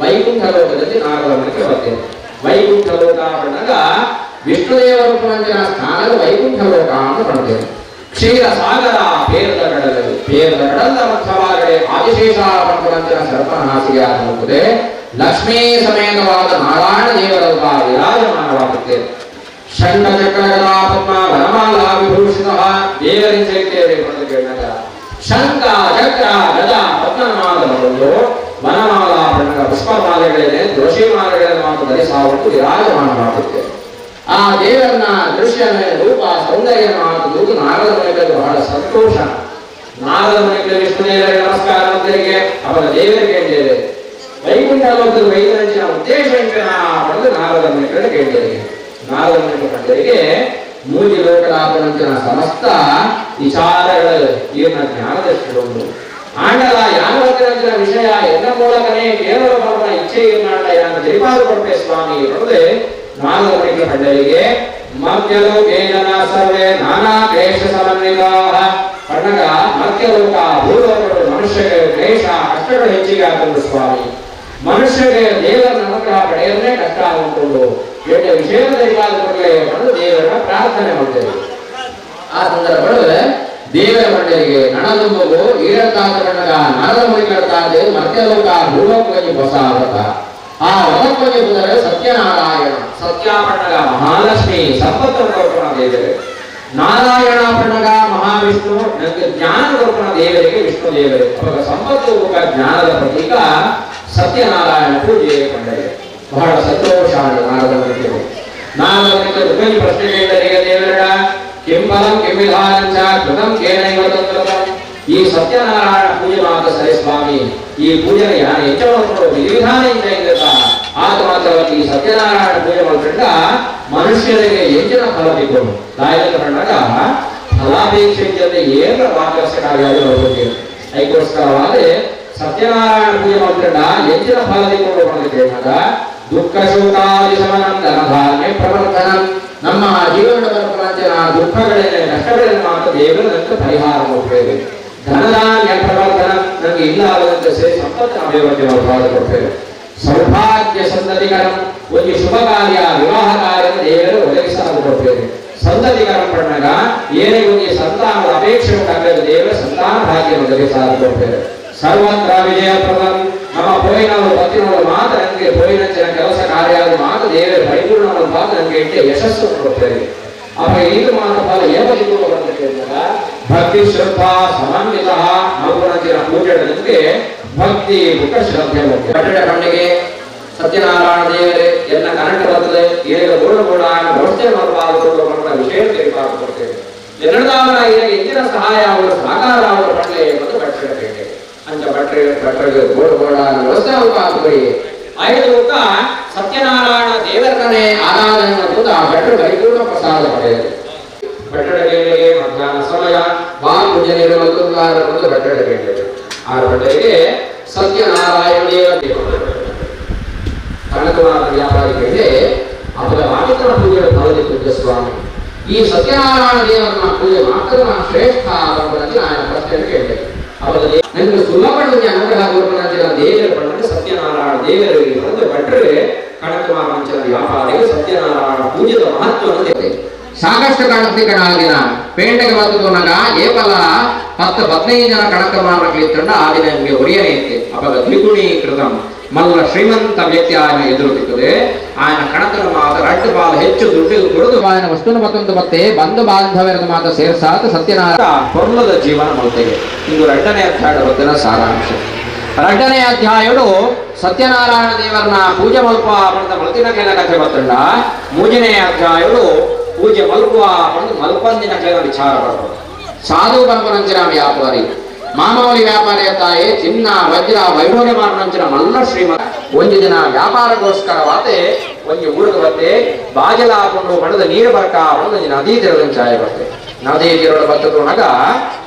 ವೈಕುಂಠ ಲೋಕದಲ್ಲಿ ನಾರದ ಮುನಿಗೆ ಬರ್ತೇನೆ. ವೈಕುಂಠ ಲೋಕ ಬಂದಾಗ ವಿಷ್ಣುದೇವರು ಪರಂಚನ ಸ್ಥಾನದ ವೈಕುಂಠ ಲೋಕ ಅಂತ ಪಡ್ತೇನೆ. ಕ್ಷೀರ ಸಾಗರ ಪೇರದ ಕಡಲಲ್ಲಿ ಪೇರದ ಕಡಲ ಮಧ್ಯವಾಗಡೆ ಆದಿಶೇಷ ಪರಂಪರಂಚನ ಸರ್ಪನ ಹಾಸಿಗೆ ಆಗುತ್ತದೆ. ಲಕ್ಷ್ಮೀ ಸಮೇತವಾದ ನಾರಾಯಣ ದೇವರೊಬ್ಬ ವಿರಾಜಮಾನವಾಗುತ್ತೇನೆ. ಷಂಡ ಚಕ್ರಗದಾ ಪದ್ಮ ವನಮಾಲಾ ವಿಭೂಷಿತ ದೇವರಿಂಚೈತೇವೆ ಕೇಳಿದಾಗ ಶಂಖ ಚಕ್ರ ಗದ ಪದ್ಮನಾಮಗಳು ವನಮಾಲಾ ಬಣ್ಣದ ಪುಷ್ಪಮಾಲೆಗಳನ್ನೇ ತುಳಸಿ ಮಾಲೆಗಳನ್ನು ಮಾತ್ರ ಧರಿಸಾವಟ್ಟು ವಿರಾಜಮಾನವಾಗುತ್ತೇವೆ. ಆ ದೇವರನ್ನ ದೃಶ್ಯ ರೂಪ ಸೌಂದರ್ಯ ಮಾತು ನಾರದ ಮುನಿಗಳಿಗೆ ಬಹಳ ಸಂತೋಷ. ನಾರದ ಮುನಿಗಳಿಗೆ ವಿಷ್ಣುದೇವರಿಗೆ ನಮಸ್ಕಾರ ಮಂದಿರಿಗೆ ಅವರ ದೇವರಿಗೆ ಕೇಳಿದ್ದೇವೆ. ವೈಕುಂಠ ಲೋಕದ ವೈದ್ಯರಂಚಿನ ಉದ್ದೇಶ ಪಡೆದು ನಾರದ ಮುನಿಗಳಿಗೆ ಕೇಳಿದ್ದೇವೆ. ನಾರದ ಮುನಿಗಳ ಪಂಡರಿಗೆ ಮೂಜಿ ಲೋಕದಾಪನಂಚಿನ ಸಮಸ್ತ ವಿಚಾರಗಳ ಈರ್ನ ಜ್ಞಾನದೃಷ್ಟಿಗೊಂಡು ಆಂಡಲ ಯಾನವತಿರಂಚಿನ ವಿಷಯ ಎನ್ನ ಮೂಲಕನೇ ಕೇವಲ ಬರನ ಇಚ್ಛೆ ಇರ್ನಾಂಡ ಯಾನ ತಿಳಿಪಾದು ಕೊಟ್ಟೆ ಸ್ವಾಮಿ ಅನ್ನೋದೇ ನಾರದ ಮುನಿಗಳ ಪಂಡರಿಗೆ ಮರ್ತ್ಯಲೋಕೇ ಜನ ಸರ್ವೇ ನಾನಾ ಕ್ಲೇಶ ಸಮನ್ವಿತಾಃ ಪಣ್ಣಗ ಮರ್ತ್ಯಲೋಕ ಭೂಲೋಕಗಳು ಮನುಷ್ಯಗೆ ಕ್ಲೇಶ ಕಷ್ಟಗಳು ಹೆಚ್ಚಿಗೆ ಆಗುವುದು ಸ್ವಾಮಿ. ಮನುಷ್ಯಗೆ ದೇವರ ಅನುಗ್ರಹ ಪಡೆಯಲೇ ಕಷ್ಟ ಆಗುಂಟು. ಎಟ್ಟ ವಿಷಯ ಕೊಡಲೇ ಎಂದು ದೇವರನ್ನ ಪ್ರಾರ್ಥನೆ ಮಾಡ್ತೇವೆ. ಆ ಸಂದರ್ಭದಲ್ಲಿ ದೇವರ ಮಂಡಳಿಗೆ ನಣದುಂಬಗು ಈರತ್ತಾದ ಬಣ್ಣಗ ನಾರದ ಮುನಿಗಳತ್ತಾದೆ ಮರ್ತ್ಯಲೋಕ ಭೂಲೋಕದಲ್ಲಿ ಹೊಸ ಆವತ ಆ ವದಕ್ಕೊಂಜಿ ಬಂದರೆ ಸತ್ಯನಾರಾಯಣ ಸತ್ಯಾಪಣ್ಣಗ ಮಹಾಲಕ್ಷ್ಮಿ ಸಂಪತ್ತನ್ನು ಕೊರ್ಪಣ ದೇವರೇ, ನಾರಾಯಣ ಪಣ್ಣಗ ಮಹಾವಿಷ್ಣು ನನಗೆ ಜ್ಞಾನ ಕೊರ್ಪಣ ದೇವರಿಗೆ ವಿಷ್ಣು ದೇವರೇ. ಅವಾಗ ಸಂಪತ್ತು ಜ್ಞಾನದ ಪ್ರತೀಕ ಸತ್ಯನಾರಾಯಣ ಪೂಜೆ ಕಂಡರೆ ಬಹಳ ಸಂತೋಷ. ನಾರದ ಮುನಿಗಳು ನಾರದ ಮುನಿಗಳು ಉಪಯೋಗಿ ಪ್ರಶ್ನೆ ಕೇಳಿದರಿಗೆ ದೇವರಡ ಕಿಂಬಲಂ ಕಿಂವಿಧಾನಂಚ ಕೃತಂ ಕೇನೈವ ತಂತ್ರತಂ. ಈ ಸತ್ಯನಾರಾಯಣ ಪೂಜೆ ಮಾತ್ರ ಸರಿ ಸ್ವಾಮಿ, ಈ ಪೂಜೆನ ಯಾರು ಹೆಚ್ಚ ಮಾಡ್ಕೊಂಡು ವಿಧಿವಿಧಾನ ಇಂದ ಇಂದ ಆತ ಮಾತ್ರವಾಗಿ ಈ ಸತ್ಯನಾರಾಯಣ ಪೂಜೆ ಮಾಡ್ಕೊಂಡ ಮನುಷ್ಯರಿಗೆ ಹೆಚ್ಚಿನ ಫಲ ಬೇಕು. ದಾಯಕ ಕಂಡಾಗ ಫಲಾಪೇಕ್ಷೆ ಇದ್ದಂತೆ ಏನ ಮಾರ್ಗದರ್ಶಕ ಕಾರ್ಯ ಹೋಗ್ಬೇಕು. ಅದಕ್ಕೋಸ್ಕರವಾದ ಸತ್ಯನಾರಾಯಣ ಪೂಜೆ ಮಾಡ್ಕೊಂಡ ಹೆಚ್ಚಿನ ಫಲ ಬೇಕು ಕೇಳಿದಾಗ ದುಃಖ ಶೋಕಾದಿ ಶಮನಂ ಧನಧಾನ್ಯ ಪ್ರವರ್ತನಂ. ನಮ್ಮ ಜೀವನದ ಬರಪರಂಚಿನ ದುಃಖಗಳನ್ನ ಕಷ್ಟಗಳನ್ನು ಮಾತ್ರ ದೇವರು ನಂತರ ಪರಿಹಾರ ಕೊಡ್ತೇವೆ. ಧನಧಾನ್ಯ ಪ್ರವರ್ತನ ನಮಗೆ ಇಲ್ಲ ಆದಂತೆ ಸೇರಿ ಸಂಪತ್ತಿನ ಅಭಿವೃದ್ಧಿ ನಾವು ಕೊಡ್ತೇವೆ. ಸೌಭಾಗ್ಯ ಸಂತತಿಕರಂ ಒಂದು ಶುಭ ಕಾರ್ಯ ವಿವಾಹ ಕಾರ್ಯ ದೇವರು ಒದಗಿಸಲು ಕೊಡ್ತೇವೆ. ಸಂತತಿಕರಂ ಪಣ್ಣಗ ಏನೇ ಒಂದು ಸಂತಾನದ ಅಪೇಕ್ಷೆ ಉಂಟಾಗಬೇಕು ದೇವರ ಸಂತಾನ ಭಾಗ್ಯ ಒದಗಿಸಲು ಕೊಡ್ತೇವೆ. ಸರ್ವತ್ರ ವಿಜಯ ಪ್ರದಂ ನಮ್ಮ ಪೋಯಿನವರು ಪತ್ತಿನವರು ಮಾತ್ರ ನನಗೆ ಪೋಯಿನಂಚಿನ ಕೆಲಸ ಕಾರ್ಯ ಮಾತ್ರ ದೇವರ ಪರಿಪೂರ್ಣ ಮಾತ್ರ ನನಗೆ ಇಟ್ಟೆ ಯಶಸ್ಸು ಕೊಡ್ತೇವೆ. ಅಪ್ಪ ಇದು ಮಾತ್ರ ಫಲ ಏವರಿಗೂ ಅಂತ ಕೇಳಿದಾಗ ಭಕ್ತಿ ಶ್ರದ್ಧಾ ಸಮನ್ವಿತ ಮಗುನಂಚಿನ ಪೂಜೆ ನಮಗೆ ಭಕ್ತಿ ಮುಖ ಶ್ರದ್ಧೆ. ಕಟ್ಟಡ ಪಂಡಿಗೆ ಸತ್ಯನಾರಾಯಣ ದೇವರೇ ಎನ್ನ ಕನಕ ಬರ್ತದೆ ಏಳು ಗೋಡ ಗೋಡ ವ್ಯವಸ್ಥೆ ಮಾಡಬಾರದು ವಿಷಯ ತೀರ್ಮಾನ ಕೊಡ್ತೇವೆ. ಎರಡದಾವರ ಹೆಚ್ಚಿನ ಸಹಾಯ ಅವರು ಸಹಕಾರ ಅವರು ಪಂಡೆ ಮತ್ತು ಭಟ್ರ ಪೇಟೆ ಅಂಚ ಭಟ್ರೆ ಭಟ್ರಿಗೆ ಗೋಡ ಗೋಡ ವ್ಯವಸ್ಥೆ ಅವರು ಐದು ಲೋಕ ಸತ್ಯನಾರಾಯಣ ದೇವರನ್ನೇ ಆರಾಧನೆ ಮತ್ತು ಆ ಭಟ್ರು ಪರಿಪೂರ್ಣ ಪ್ರಸಾದ ಪಡೆಯಲು. ಭಟ್ಟರ ಕೇಳಿಗೆ ಮಧ್ಯಾಹ್ನ ಸಮಯ ಬಾ ಪೂಜೆ ಮತ್ತು ಭಟ್ಟರ ಕೇಳಿದೆ ಆ ಭಟ್ಟರಿಗೆ ಸತ್ಯನಾರಾಯಣ ದೇವ ಕನಕುಮಾರ ವ್ಯಾಪಾರಿ ಕೇಳಿ ಅವರ ಮಾತೃ ಪೂಜೆ ಫಲದಿ ಪೂಜ್ಯ ಸ್ವಾಮಿ ಈ ಸತ್ಯನಾರಾಯಣ ದೇವರನ್ನ ಪೂಜೆ ಮಾತ್ರ ಶ್ರೇಷ್ಠ ಅನ್ನೋದಕ್ಕೆ ನಾನು ಪ್ರಶ್ನೆ ಕೇಳಿದೆ. ಅವರ ನನಗೆ ಸುಲಭ ಅನುಗ್ರಹ ದೇವರ ಬಂದರೆ ಸತ್ಯನಾರಾಯಣ ದೇವರಿಗೆ ಬಂದು ಭಟ್ರೆ ಕನಕುಮಾರ ಮಂಚನ ವ್ಯಾಪಾರಿಗೆ ಸತ್ಯನಾರಾಯಣ ಪೂಜೆದ ಮಹತ್ವವನ್ನು ತಿಳಿದೆ. ಸಾಕಷ್ಟು ಕಾಣುತ್ತಿಕಣ ಆ ದಿನ ಪೇಂಟೆಗೆ ಬಂದು ಏಪಲ 10 15 ಜನ ಕಣಕ ಮಾರಕ್ಲಿತ್ತಂಡ ಆ ದಿನ ನಿಮಗೆ ಒರಿಯನೆ ಇತ್ತೆ. ಅಪಗ ದ್ವಿಗುಣೀಕೃತಂ ಮಲ್ಲ ಶ್ರೀಮಂತ ವ್ಯಕ್ತಿ ఆయన ಎದುರು ತಿಕ್ಕದೆ ఆయన ಕಣಕನ ಮಾತ ರಡ್ಡು ಬಾಲ ಹೆಚ್ಚು ದುಡ್ಡು ಕೊಡದು ఆయన ವಸ್ತುನ ಮತ್ತೊಂದು ಮತ್ತೆ ಬಂಧು ಬಾಂಧವ್ಯರದ ಮಾತ ಸೇರ್ಸಾತ ಸತ್ಯನಾರಾಯಣ ಪೊರ್ಲದ ಜೀವನ ಮಲ್ತೆಗೆ. ಇಂದು ಎರಡನೇ ಅಧ್ಯಾಯದ ಹೊತ್ತಿನ ಸಾರಾಂಶ. ಎರಡನೇ ಅಧ್ಯಾಯಡು ಸತ್ಯನಾರಾಯಣ ದೇವರನ್ನ ಪೂಜೆ ಮಲ್ಪ ಪಡೆದ ಮಲ್ತಿನ ಕೆಲ ಕಥೆ ಬತ್ತಂಡ. ಮೂರನೇ ಅಧ್ಯಾಯಡು ಪೂಜೆ ಮಲ್ಪುವ ಪಡೆದು ಮಲ್ಪಂದಿನ ಕೆಲ ವಿಚಾರ ಬರ್ತದೆ. ಸಾಧು ಪರಂಪರಂಚಿನ ವ್ಯಾಪಾರಿ ಮಾಮೂಲಿ ವ್ಯಾಪಾರಿಯ ತಾಯಿ ಚಿನ್ನ ವಜ್ರ ವೈಢೂರ್ಯ ಮಾರನಂಚಿನ ಮಲ್ಲ ಶ್ರೀಮಂತ. ಒಂದು ದಿನ ವ್ಯಾಪಾರಗೋಸ್ಕರವಾದೆ ಒಂದು ಊರಿಗೆ ಬತ್ತೆ ಬಾಜಲ ಹಾಕೊಂಡು ಬಣದ ನೀರು ಬರ್ಕ ಒಂದು ನದಿ ತೀರದಂಚಾಯ ಬರ್ತೆ. ನದಿ ತೀರದ ಬತ್ತದೊಳಗ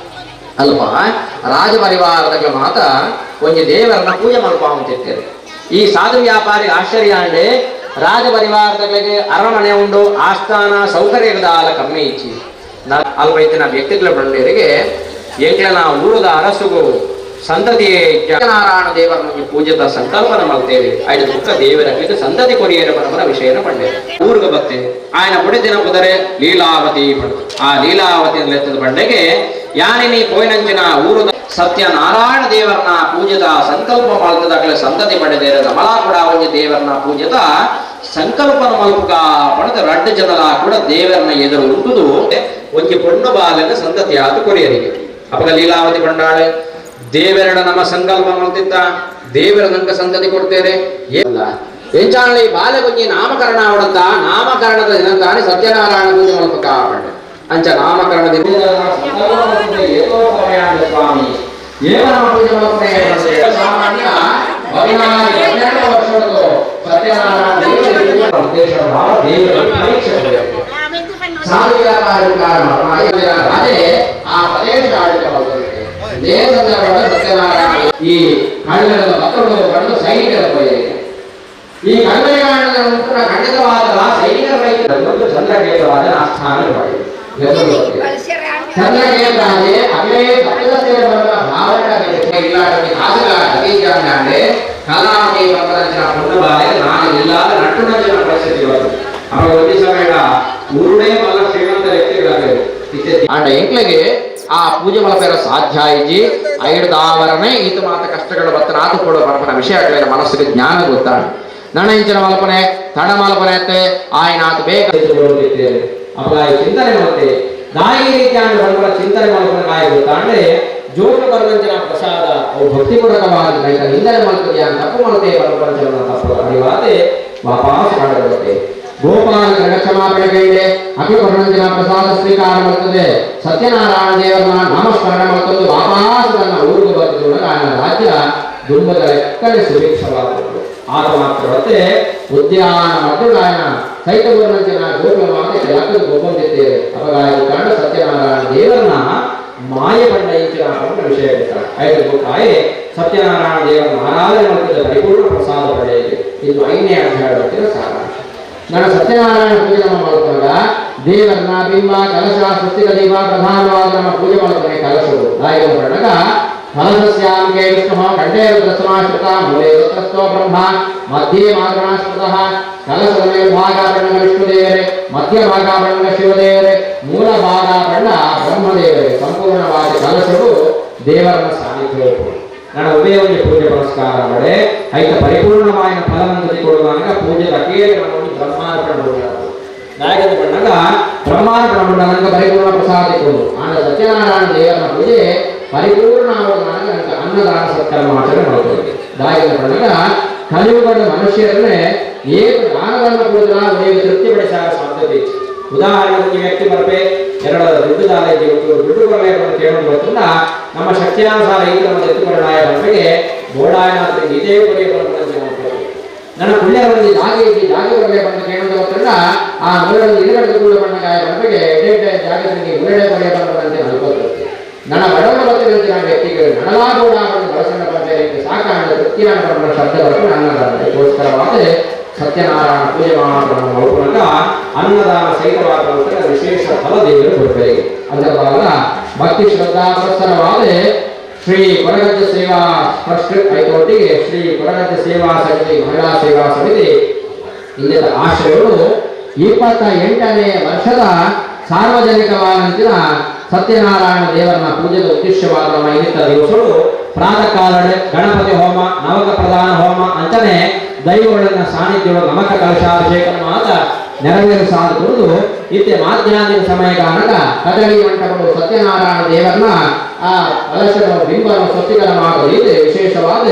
ಅಲ್ಪ ರಾಜ ಪರಿವಾರದ ಮಾತ ಒಂದು ದೇವರನ್ನ ಪೂಜೆ ಮಲ್ಪ ಅಂತಿರ್ತೇವೆ. ಈ ಸಾಧು ವ್ಯಾಪಾರಿ ಆಶ್ಚರ್ಯ ಅಂಡೆ ರಾಜ ಪರಿವಾರದಗಳಿಗೆ ಅರಮನೆ ಉಂಡು ಆಸ್ಥಾನ ಸೌಕರ್ಯದ ಕಮ್ಮಿ ಇಚ್ಚಿ ಅಲ್ಪ ಇತ್ತಿನ ವ್ಯಕ್ತಿಗಳ ಬಂಡೇರಿಗೆ ಎಂಕ್ಲನ ಊರದ ಅರಸುಗು ಸಂತತಿಯೇ ನಾರಾಯಣ ದೇವರನ್ನು ಪೂಜಿತ ಸಂಕಲ್ಪನ ಮಲ್ತೇವೆ. ಐದು ದುಃಖ ದೇವರ ಸಂತತಿ ಕೊರಿಯರ ಪರಮರ ವಿಷಯನ ಪಂಡೇರು ಊರುಗ ಬತ್ತೆ ಆಯನ ಬುಡಿದಿನ ಕುದರೆ ಲೀಲಾವತಿ ಪಂಡು. ಆ ಲೀಲಾವತಿ ಲೆತ್ತದ ಬಂಡೆಗೆ ಯಾನಿನಿ ಪೋಯಿನಂಚಿನ ಊರದ ಸತ್ಯನಾರಾಯಣ ದೇವರನ್ನ ಪೂಜಿತ ಸಂಕಲ್ಪ ಮಲ್ತದಾಗಲೇ ಸಂತತಿ ಪಡೆದೇರ ನಮಲಾ ಕೂಡ ಒಂಜಿ ದೇವರನ್ನ ಪೂಜಿತ ಸಂಕಲ್ಪನ ಮಲ್ಪುಗ ಪಡೆದ ರಡ್ಡು ಜನಲ ಕೂಡ ದೇವರನ್ನ ಎದುರು ಉಂಟುದು ಒಂಜಿ ಪೊಣ್ಣು ಬಾಲನ ಸಂತತಿ ಆತು ಕೊರಿಯರಿಗೆ. ಅಪಗ ಲೀಲಾವತಿ ಬಂಡಾಳೆ ದೇವರಡ ನಮ್ಮ ಸಂಕಲ್ಪ ಮಲ್ತಿತ್ತ ದೇವರ ನಂಕ ಸಂತತಿ ಕೊಡ್ತೇನೆ ಎಂಚಾಣಿ ಬಾಲಗೊಂಜಿ ನಾಮಕರಣ ಅವಡತ್ತ ನಾಮಕರಣದ ದಿನಂತಾನೆ ಸತ್ಯನಾರಾಯಣ ಪೂಜೆ ಮಲ್ಪಕ ಪಂಡೆ. ಅಂಚ ನಾಮಕರಣ ದಿನ ಸ್ವಾಮಿ ಪೂಜೆ ಸಾಮಾನ್ಯ 14 ವರ್ಷದ್ದು ಸತ್ಯನಾರಾಯಣ ದೇವರ ಉದ್ದೇಶ ಭಾವ ದೇವರ ಪರೀಕ್ಷೆ ಸಾಧು ರಾಜೇ ಆ ಪ್ರದೇಶ ಆಡಳಿತ ಇದೇ ಸಂದರ್ಭದಲ್ಲಿ ಸತ್ಯನಾರಾಯಣ ಈ ಕಳ್ಳರದ ಭಕ್ತರು ಪಡೆದು ಸೈನಿಕರ ಹೋಗಿದೆ. ಈ ಕಳ್ಳಗಾಣದ ಖಂಡಿತವಾದ ಸೈನಿಕರ ರೈತರು ಚಂದ್ರಕೇತವಾದ ಆಸ್ಥಾನ ಚಂದ್ರಕೇತರಾಜೇ ಅಗಲೇ ಭಕ್ತರ ಸೇವೆ ಭಾವನೆ ಕಲಾವತಿ ಬಂದರಂಚಿನ ಪೊಣ್ಣು ಬಾಲೆ ನಾನು ಇಲ್ಲಾದ ನಟ್ಟುನಂಚಿನ ಪರಿಸ್ಥಿತಿ ಬರ್ತದೆ. ಅವಾಗ ಒಂದು ಸಮಯ ಊರುಡೇ ಮಲ್ಲ ಶ್ರೀಮಂತ ವ್ಯಕ್ತಿಗಳಾಗಬೇಕು. ಅಂಡ ಎಂಕ್ಲೆಗೆ ಆ ಪೂಜೆ ಮಲಪೇರ ಸಾಧ್ಯ ಇಜ್ಜಿ ಐಡ್ದಾವರನೇ ಈತ ಮಾತ ಕಷ್ಟಗಳು ಬತ್ತನಾತು ಕೊಡೋ ಪರಪನ ವಿಷಯ ಆಗಲಿಲ್ಲ ಮನಸ್ಸಿಗೆ ಜ್ಞಾನ ಗೊತ್ತಾಡ ನಣ ಇಂಚಿನ ಮಲ್ಪನೆ ತಡ ಮಲ್ಪನೆ ಅತ್ತೆ ಆಯ್ನಾತು ಬೇಗ ಅಪ್ಪ ಚಿಂತನೆ ಮತ್ತೆ ದಾಯಿ ರೀತಿಯ ಬರಬರ ಚಿಂತನೆ ಮಲ್ಪನೆ ಕಾಯ ಗೊತ್ತಾಂಡೆ ಜೋಗ ಬರದಂಚಿನ ಪ್ರಸಾದ ಅವು ಭಕ್ತಿಪೂರ್ವಕವಾದ ರೈತ ನಿಂದನೆ ಮಲ್ಪದೆ ತಪ್ಪು ಮಲ್ತೆ ಬರಬರ ಜನ ತಪ್ಪು ಅರಿವಾದೆ ವಾಪಾಸ್ ಮಾಡಬರುತ್ತೆ. ಗೋಪಾಲ ಕ್ಷಮಾಪಣೆ ಬೇಡೆ ಅಭಿಪರಣಂಜಿನ ಪ್ರಸಾದ ಸ್ವೀಕಾರ ಮಾಡ್ತದೆ ಸತ್ಯನಾರಾಯಣ ದೇವರ ನಾಮಸ್ಮರಣೆ ಮಾಡ್ತದ್ದು ವಾಪಾಸ್ ನನ್ನ ಊರಿಗೆ ಬರ್ತದೆ. ఆయన ರಾಜ್ಯ ದುಂಬದ ಲೆಕ್ಕನೆ ಸುಭಿಕ್ಷವಾದದ್ದು. ಆತ ಮಾತ್ರವತ್ತೆ ಉದ್ಯಾನ ಮಧ್ಯದಾಯನ ಸೈತಗುರುನಂಚಿನ ಗೋಕುಲ ಮಾತೆ ಲಕ್ಕದ ಗೊಬ್ಬಂದಿದ್ದೇವೆ. ಅಪಗಾಯ ಕಾರಣ ಸತ್ಯನಾರಾಯಣ ದೇವರನ್ನ ಮಾಯ ಬಂಡ ಇಂಚಿನ ವಿಷಯ ಐದು ಗೋಕಾಯೆ ಸತ್ಯನಾರಾಯಣ ದೇವರನ್ನ ಆರಾಧನೆ ಮಾಡ್ತಿದ್ದ ಪರಿಪೂರ್ಣ ಪ್ರಸಾದ ಪಡೆಯಿದೆ. ಇದು 5ನೇ ಅಧ್ಯಾಯದ ಸಾರಾಂಶ. ನಾನು ಸತ್ಯನಾರಾಯಣ ಪೂಜೆ ನಮ್ಮ ಮಾಡುವಾಗ ದೇವರನ್ನ ಬಿಂಬ ಕಲಶ ಸ್ವಸ್ತಿಕ ದೀಪ ಪ್ರಧಾನವಾದ ನಮ್ಮ ಪೂಜೆ ಮಾಡುತ್ತಾನೆ ಕಲಶವು ದಾಯಿಗಳು ಬರಣಗ ಕಲಶಸ್ಯಾಂಗೆ ವಿಷ್ಣು ಕಂಠೇ ರುದ್ರಸಮಾಶ್ರಿತ ಮೂಲೆ ರುದ್ರಸ್ಥೋ ಬ್ರಹ್ಮ ಮಧ್ಯೆ ಮಾತೃಣಾಶ್ರಿತಃ ಕಲಶದ ಮೇಲ್ಭಾಗಾಭರಣ ವಿಷ್ಣುದೇವರೇ ಮಧ್ಯ ಭಾಗಾಭರಣ ಶಿವದೇವರೇ ಮೂಲ ಭಾಗಾಭರಣ ಬ್ರಹ್ಮದೇವರೇ ಸಂಪೂರ್ಣವಾದ ಕಲಶವು ದೇವರನ್ನ ಸಾನ್ನಿಧ್ಯವು. ನಾನು ಉಭಯ ಒಂದು ಪೂಜೆ ಪುರಸ್ಕಾರ ಮಾಡೆ ಐತ ಪರಿಪೂರ್ಣವಾದ ಫಲವನ್ನು ಕೊಡುವಾಗ ಪೂಜೆ ಅಕೇರಿ ನಮ್ಮನ್ನು ಬ್ರಹ್ಮಾರ್ಪಣ ನಾಯಕದ ಬಣ್ಣಗ ಬ್ರಹ್ಮಾರ್ಪಣ ನನಗೆ ಪರಿಪೂರ್ಣ ಪ್ರಸಾದ ಕೊಡು. ಆನ ಸತ್ಯನಾರಾಯಣ ದೇವರ ಪೂಜೆ ಪರಿಪೂರ್ಣ ನನಗೆ ಅನ್ನದಾನ ಸತ್ಕರ್ಮ ಆಚರಣೆ ಮಾಡ್ತೇವೆ. ದಾಯಕದ ಬಣ್ಣಗ ಕಲಿಯುಗದ ಮನುಷ್ಯರನ್ನೇ ಏಕ ದಾನಧರ್ಮ ಪೂಜಾ ನೀವು ತೃಪ್ತಿಪಡಿಸಾಗ ಸಾಧ್ಯತೆ. ಉದಾಹರಣೆಗೆ ವ್ಯಕ್ತಿ ಬರ್ಪೆ ಎರಡು ದುಡ್ಡು ದಾನ ದುಡ್ಡು ಬರಬೇಕು ಅಂತ ಕೇಳೋದು ಗೊತ್ತಿಲ್ಲ. ನಮ್ಮ ಶಕ್ತಿಯಾನುಸಾರ ಈ ನಮ್ಮ ಎತ್ತುಕೊಳ್ಳಾಯ ಬಂದ್ರೆ ಬೋಡಾಯನ ಇದೇ ಕೊನೆಯ ನನ್ನ ಪುಣ್ಯರಲ್ಲಿ ಜಾಗ ಇದ್ದು ಜಾಗ ಬರಬೇಕು ಅಂತ ಕೇಳೋದು ಗೊತ್ತಿಲ್ಲ. ಆ ಮೂರರಲ್ಲಿ ಇರುಗಡೆ ಕೂಡ ಬಣ್ಣಗಾಯ ಬಂದ್ರೆ ಎಡೆ ಜಾಗದಲ್ಲಿ ಮುರಡೆ ಕೊನೆಯ ಬಂದಂತೆ ಅನ್ಕೋತಿರ್ತೀವಿ. ನನ್ನ ಬಡವರ ಬತ್ತಿನ ವ್ಯಕ್ತಿಗಳು ನನಲಾಗೋಡ ಬಳಸಣ್ಣ ಬಂದರೆ ಸಾಕಾಣ ತೃಪ್ತಿಯಾನ ಬರುವ ಶಬ್ದ ಬರಬೇಕು. ಅನ್ನದಾನಕ್ಕೋಸ್ಕರವಾದ ಸತ್ಯನಾರಾಯಣ ಪೂಜೆ ಮಾಡುವ ಅನ್ನದಾನ ಸಹಿತವಾದ ವಿಶೇಷ ಫಲ ದೇವರು ಕೊಡ್ತಾರೆ. ಅದರ ಭಕ್ತಿ ಶ್ರದ್ಧಾ ಪುರಸ್ಸರವಾದ ಶ್ರೀ ಕೊರಗಜ್ಜ ಸೇವಾ ಟ್ರಸ್ಟ್ ಐತೊಟ್ಟಿಗೆ ಶ್ರೀ ಕೊರಗಜ್ಜ ಸೇವಾ ಸಮಿತಿ ಮಹಿಳಾ ಸೇವಾ ಸಮಿತಿ ಇಂದಿನ ಆಶ್ರಯಗಳು 28ನೇ ವರ್ಷದ ಸಾರ್ವಜನಿಕವಾದ ಸತ್ಯನಾರಾಯಣ ದೇವರನ್ನ ಪೂಜೆಗೆ ಉದ್ದೇಶವಾದ ನಮ್ಮ ದಿವಸಗಳು ಪ್ರಾತಃ ಕಾಲ ಗಣಪತಿ ಹೋಮ, ನವಕ ಪ್ರಧಾನ ಹೋಮ ಅಂಚನೆ ದೈವಗಳನ್ನ ಸಾನ್ನಿಧ್ಯಗಳು ನಮಕ ಕಲಶಾಭಿಷೇಕ ಮಾತ ನೆರವೇರಿಸಾದುದು ಇತ್ತೆ ಮಾಧ್ಯಾಹ್ನದ ಸಮಯ ಕಾರಣ ಕದಳಿ ಮಂಟಪಗಳು ಸತ್ಯನಾರಾಯಣ ದೇವರನ್ನ ಆ ಕಲಶದ ಬಿಂಬನ ಸ್ವಸ್ತಿಕರ ಮಾಡುವುದು ವಿಶೇಷವಾದ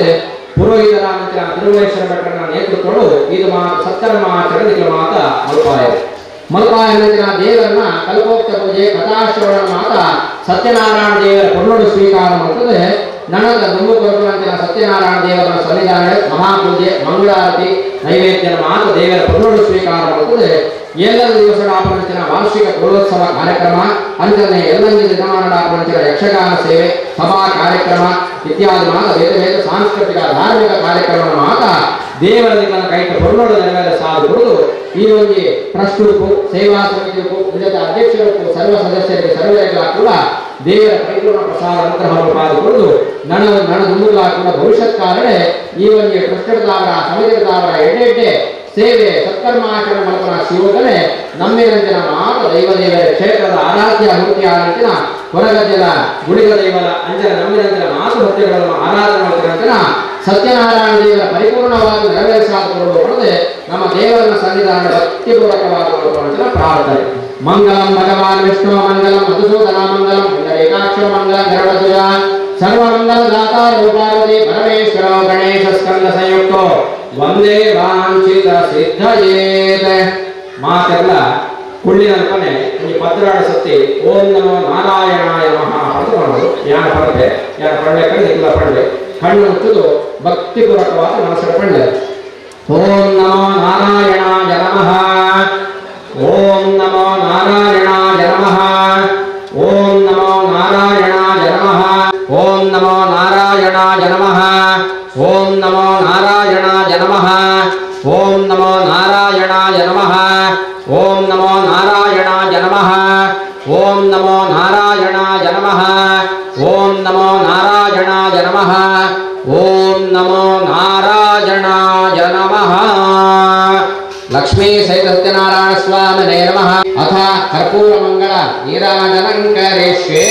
ಪುರೋಹಿತರ ನಂತರ ತಿರುಮಲೇಶ್ವರ ಭಟ್ಟರನ ನೇತೃತ್ವಗಳು ಇದು ಸತ್ಕರ್ಮಾಚರಣೆ ಮಾತ ಮಲ್ಪಾಯ ಮಲ್ಪಾಯ ದೇವರನ್ನ ಕಲ್ಪೋಕ್ತ ಪೂಜೆ ಕಥಾಶ್ರವಣ ಮಾತ ಸತ್ಯನಾರಾಯಣ ದೇವರ ಪೊರ್ಲುಡು ಸ್ವೀಕಾರ ಮಾಡ್ತದೆ. ನನದ ದುಂಬು ಕೊರಪುನಂಚಿನ ಸತ್ಯನಾರಾಯಣ ದೇವರ ಸನ್ನಿಧಾನ ಮಹಾಪೂಜೆ ಮಂಗಳಾರತಿ ನೈವೇದ್ಯನ ಮಾತ್ರ ದೇವರ ಪೊರ್ಲುಡು ಸ್ವೀಕಾರ ಮಾಡ್ತದೆ. ಎಲ್ಲರ ದಿವಸದ ಆಪನಂಚಿನ ವಾರ್ಷಿಕ ಕುಲೋತ್ಸವ ಕಾರ್ಯಕ್ರಮ ಅಂಚನೆ ಎಲ್ಲಂಜಿ ದಿನಮಾನದ ಆಪನಂಚಿನ ಯಕ್ಷಗಾನ ಸೇವೆ ಸಭಾ ಕಾರ್ಯಕ್ರಮ ಇತ್ಯಾದಿ ಮಾತ ಬೇರೆ ಬೇರೆ ಸಾಂಸ್ಕೃತಿಕ ಧಾರ್ಮಿಕ ಕಾರ್ಯಕ್ರಮ ಮಾತ ದೇವರ ದಿನ ಕೈಟ ಪೊರ್ಲುಡು ನೆರವೇರ ಸಾಧುವುದು. ಈ ಒಂದು ಟ್ರಸ್ಟ್ ಸೇವಾ ಸಮಿತಿಗೂ ಇದರ ಅಧ್ಯಕ್ಷರಿಗೂ ಸರ್ವ ಸದಸ್ಯರಿಗೆ ಸರ್ವರಿಗೂ ಕೂಡ ದೇವರ ಪರಿಪೂರ್ಣ ಪ್ರಸಾದ ಅನುಗ್ರಹವನ್ನು ಪಾಲ್ಗೊಂಡು ನಣ ನಣ ದುಂಬುಗಳ ಕೂಡ ಭವಿಷ್ಯತ್ ಕಾಲಡೆ ಈ ಒಂದು ಟ್ರಸ್ಟ್ದಾವರ ಸಮಿತಿದಾವರ ಎಡ್ಡೆ ಎಡ್ಡೆ ಸೇವೆ ಸತ್ಕರ್ಮಾಚರಣೆ ಮಲ್ಪನ ಶಿವಗಲೇ ನಮ್ಮಿರಂಚಿನ ಮಾತ ದೈವದೇವರ ಕ್ಷೇತ್ರದ ಆರಾಧ್ಯ ಮೂರ್ತಿಯಾದಂಚಿನ ಹೊರಗಜ್ಜಲ ಗುಡಿಗ ದೈವದ ಅಂಜನ ನಮ್ಮಿರಂಚಿನ ಮಾತು ಭಕ್ತಿಗಳನ್ನು ಆರಾಧನೆ ಮಾಡ್ತಿರಂಚಿನ ಸತ್ಯನಾರಾಯಣ ದೇವರ ಪರಿಪೂರ್ಣವಾಗಿ ನೆರವೇರಿಸಾದುಕೊಳ್ಳುವ ನಮ್ಮ ದೇವರನ್ನ ಸನ್ನಿಧಾನ ಭಕ್ತಿಪೂರ್ವಕವಾದ ಪ್ರಾರ್ಥನೆ. ಮಂಗಲಂ ಭಗವಾನ್ ವಿಷ್ಣು ಮಂಗಲಂ ಮಧುಸೂದನ ಮಂಗಲಂ ಪುಂಡರೀಕಾಕ್ಷ ಮಂಗಲಂ ಗರುಡಧ್ವಜ ಸರ್ವಮಂಗಲ ದಾತಾರೋ ಪಾರ್ವತಿ ಪರಮೇಶ್ವರ ಗಣೇಶ ಸ್ಕಂದ ಸಂಯುಕ್ತೋ ವಂದೇ ವಾಂಛಿತ ಸಿದ್ಧಯೇತ್. ಮಾತೆಲ್ಲ ಕುಳ್ಳಿನಲ್ಪನೆ ಈ ಪದ್ರಾಡ ಸತ್ತಿ ಓಂ ನಮೋ ನಾರಾಯಣಾಯ ನಮಃ ಪಡೆದುಕೊಂಡು ಯಾನ ಪಡೆದೆ ಯಾನ ಪಳ್ಳೆ ಕಡೆ ಇಲ್ಲ ಪಳ್ಳೆ ಕಣ್ಣು ಮುಚ್ಚುದು ಭಕ್ತಿಪೂರ್ವಕವಾದ ಮನಸ್ಸು ಪಳ್ಳೆ. ಓಂ ನಮೋ ನಾರಾಯಣಾಯ ನಮಃ. ಓಂ ನಮೋ ನಾರಾಯಣಾಯ ನಮಃ. ಓಂ ನಮೋ ನಾರಾಯಣಾಯ ನಮಃ. ಓಂ ನಮೋ ನಾರಾಯಣಾಯ ನಮಃ. ಓಂ ನಮೋ ನಾರಾಯಣಾಯ ನಮಃ. ಓಂ ನಮೋ ನಾರಾಯಣಾಯ ನಮಃ. ಓಂ ನಮೋ ನಾರಾಯಣಾಯ ನಮಃ. ಓಂ ನಮೋ ನಾರಾಯಣಾಯ ನಮಃ. ಓಂ ನಮೋ ನಾರಾಯಣಾಯ ನಮಃ. ಓಂ ನಮೋ ನಾರಾಯಣಾಯ ನಮಃ. ಲಕ್ಷ್ಮೀ ಸಹಿತ ಸತ್ಯನಾರಾಯಣ ಸ್ವಾಮಿನೇ ನಮಃ. ಅಥ ಕರ್ಪೂರ ಮಂಗಳ ನೀರಾಜನಂ ಕರಿಷ್ಯೆ.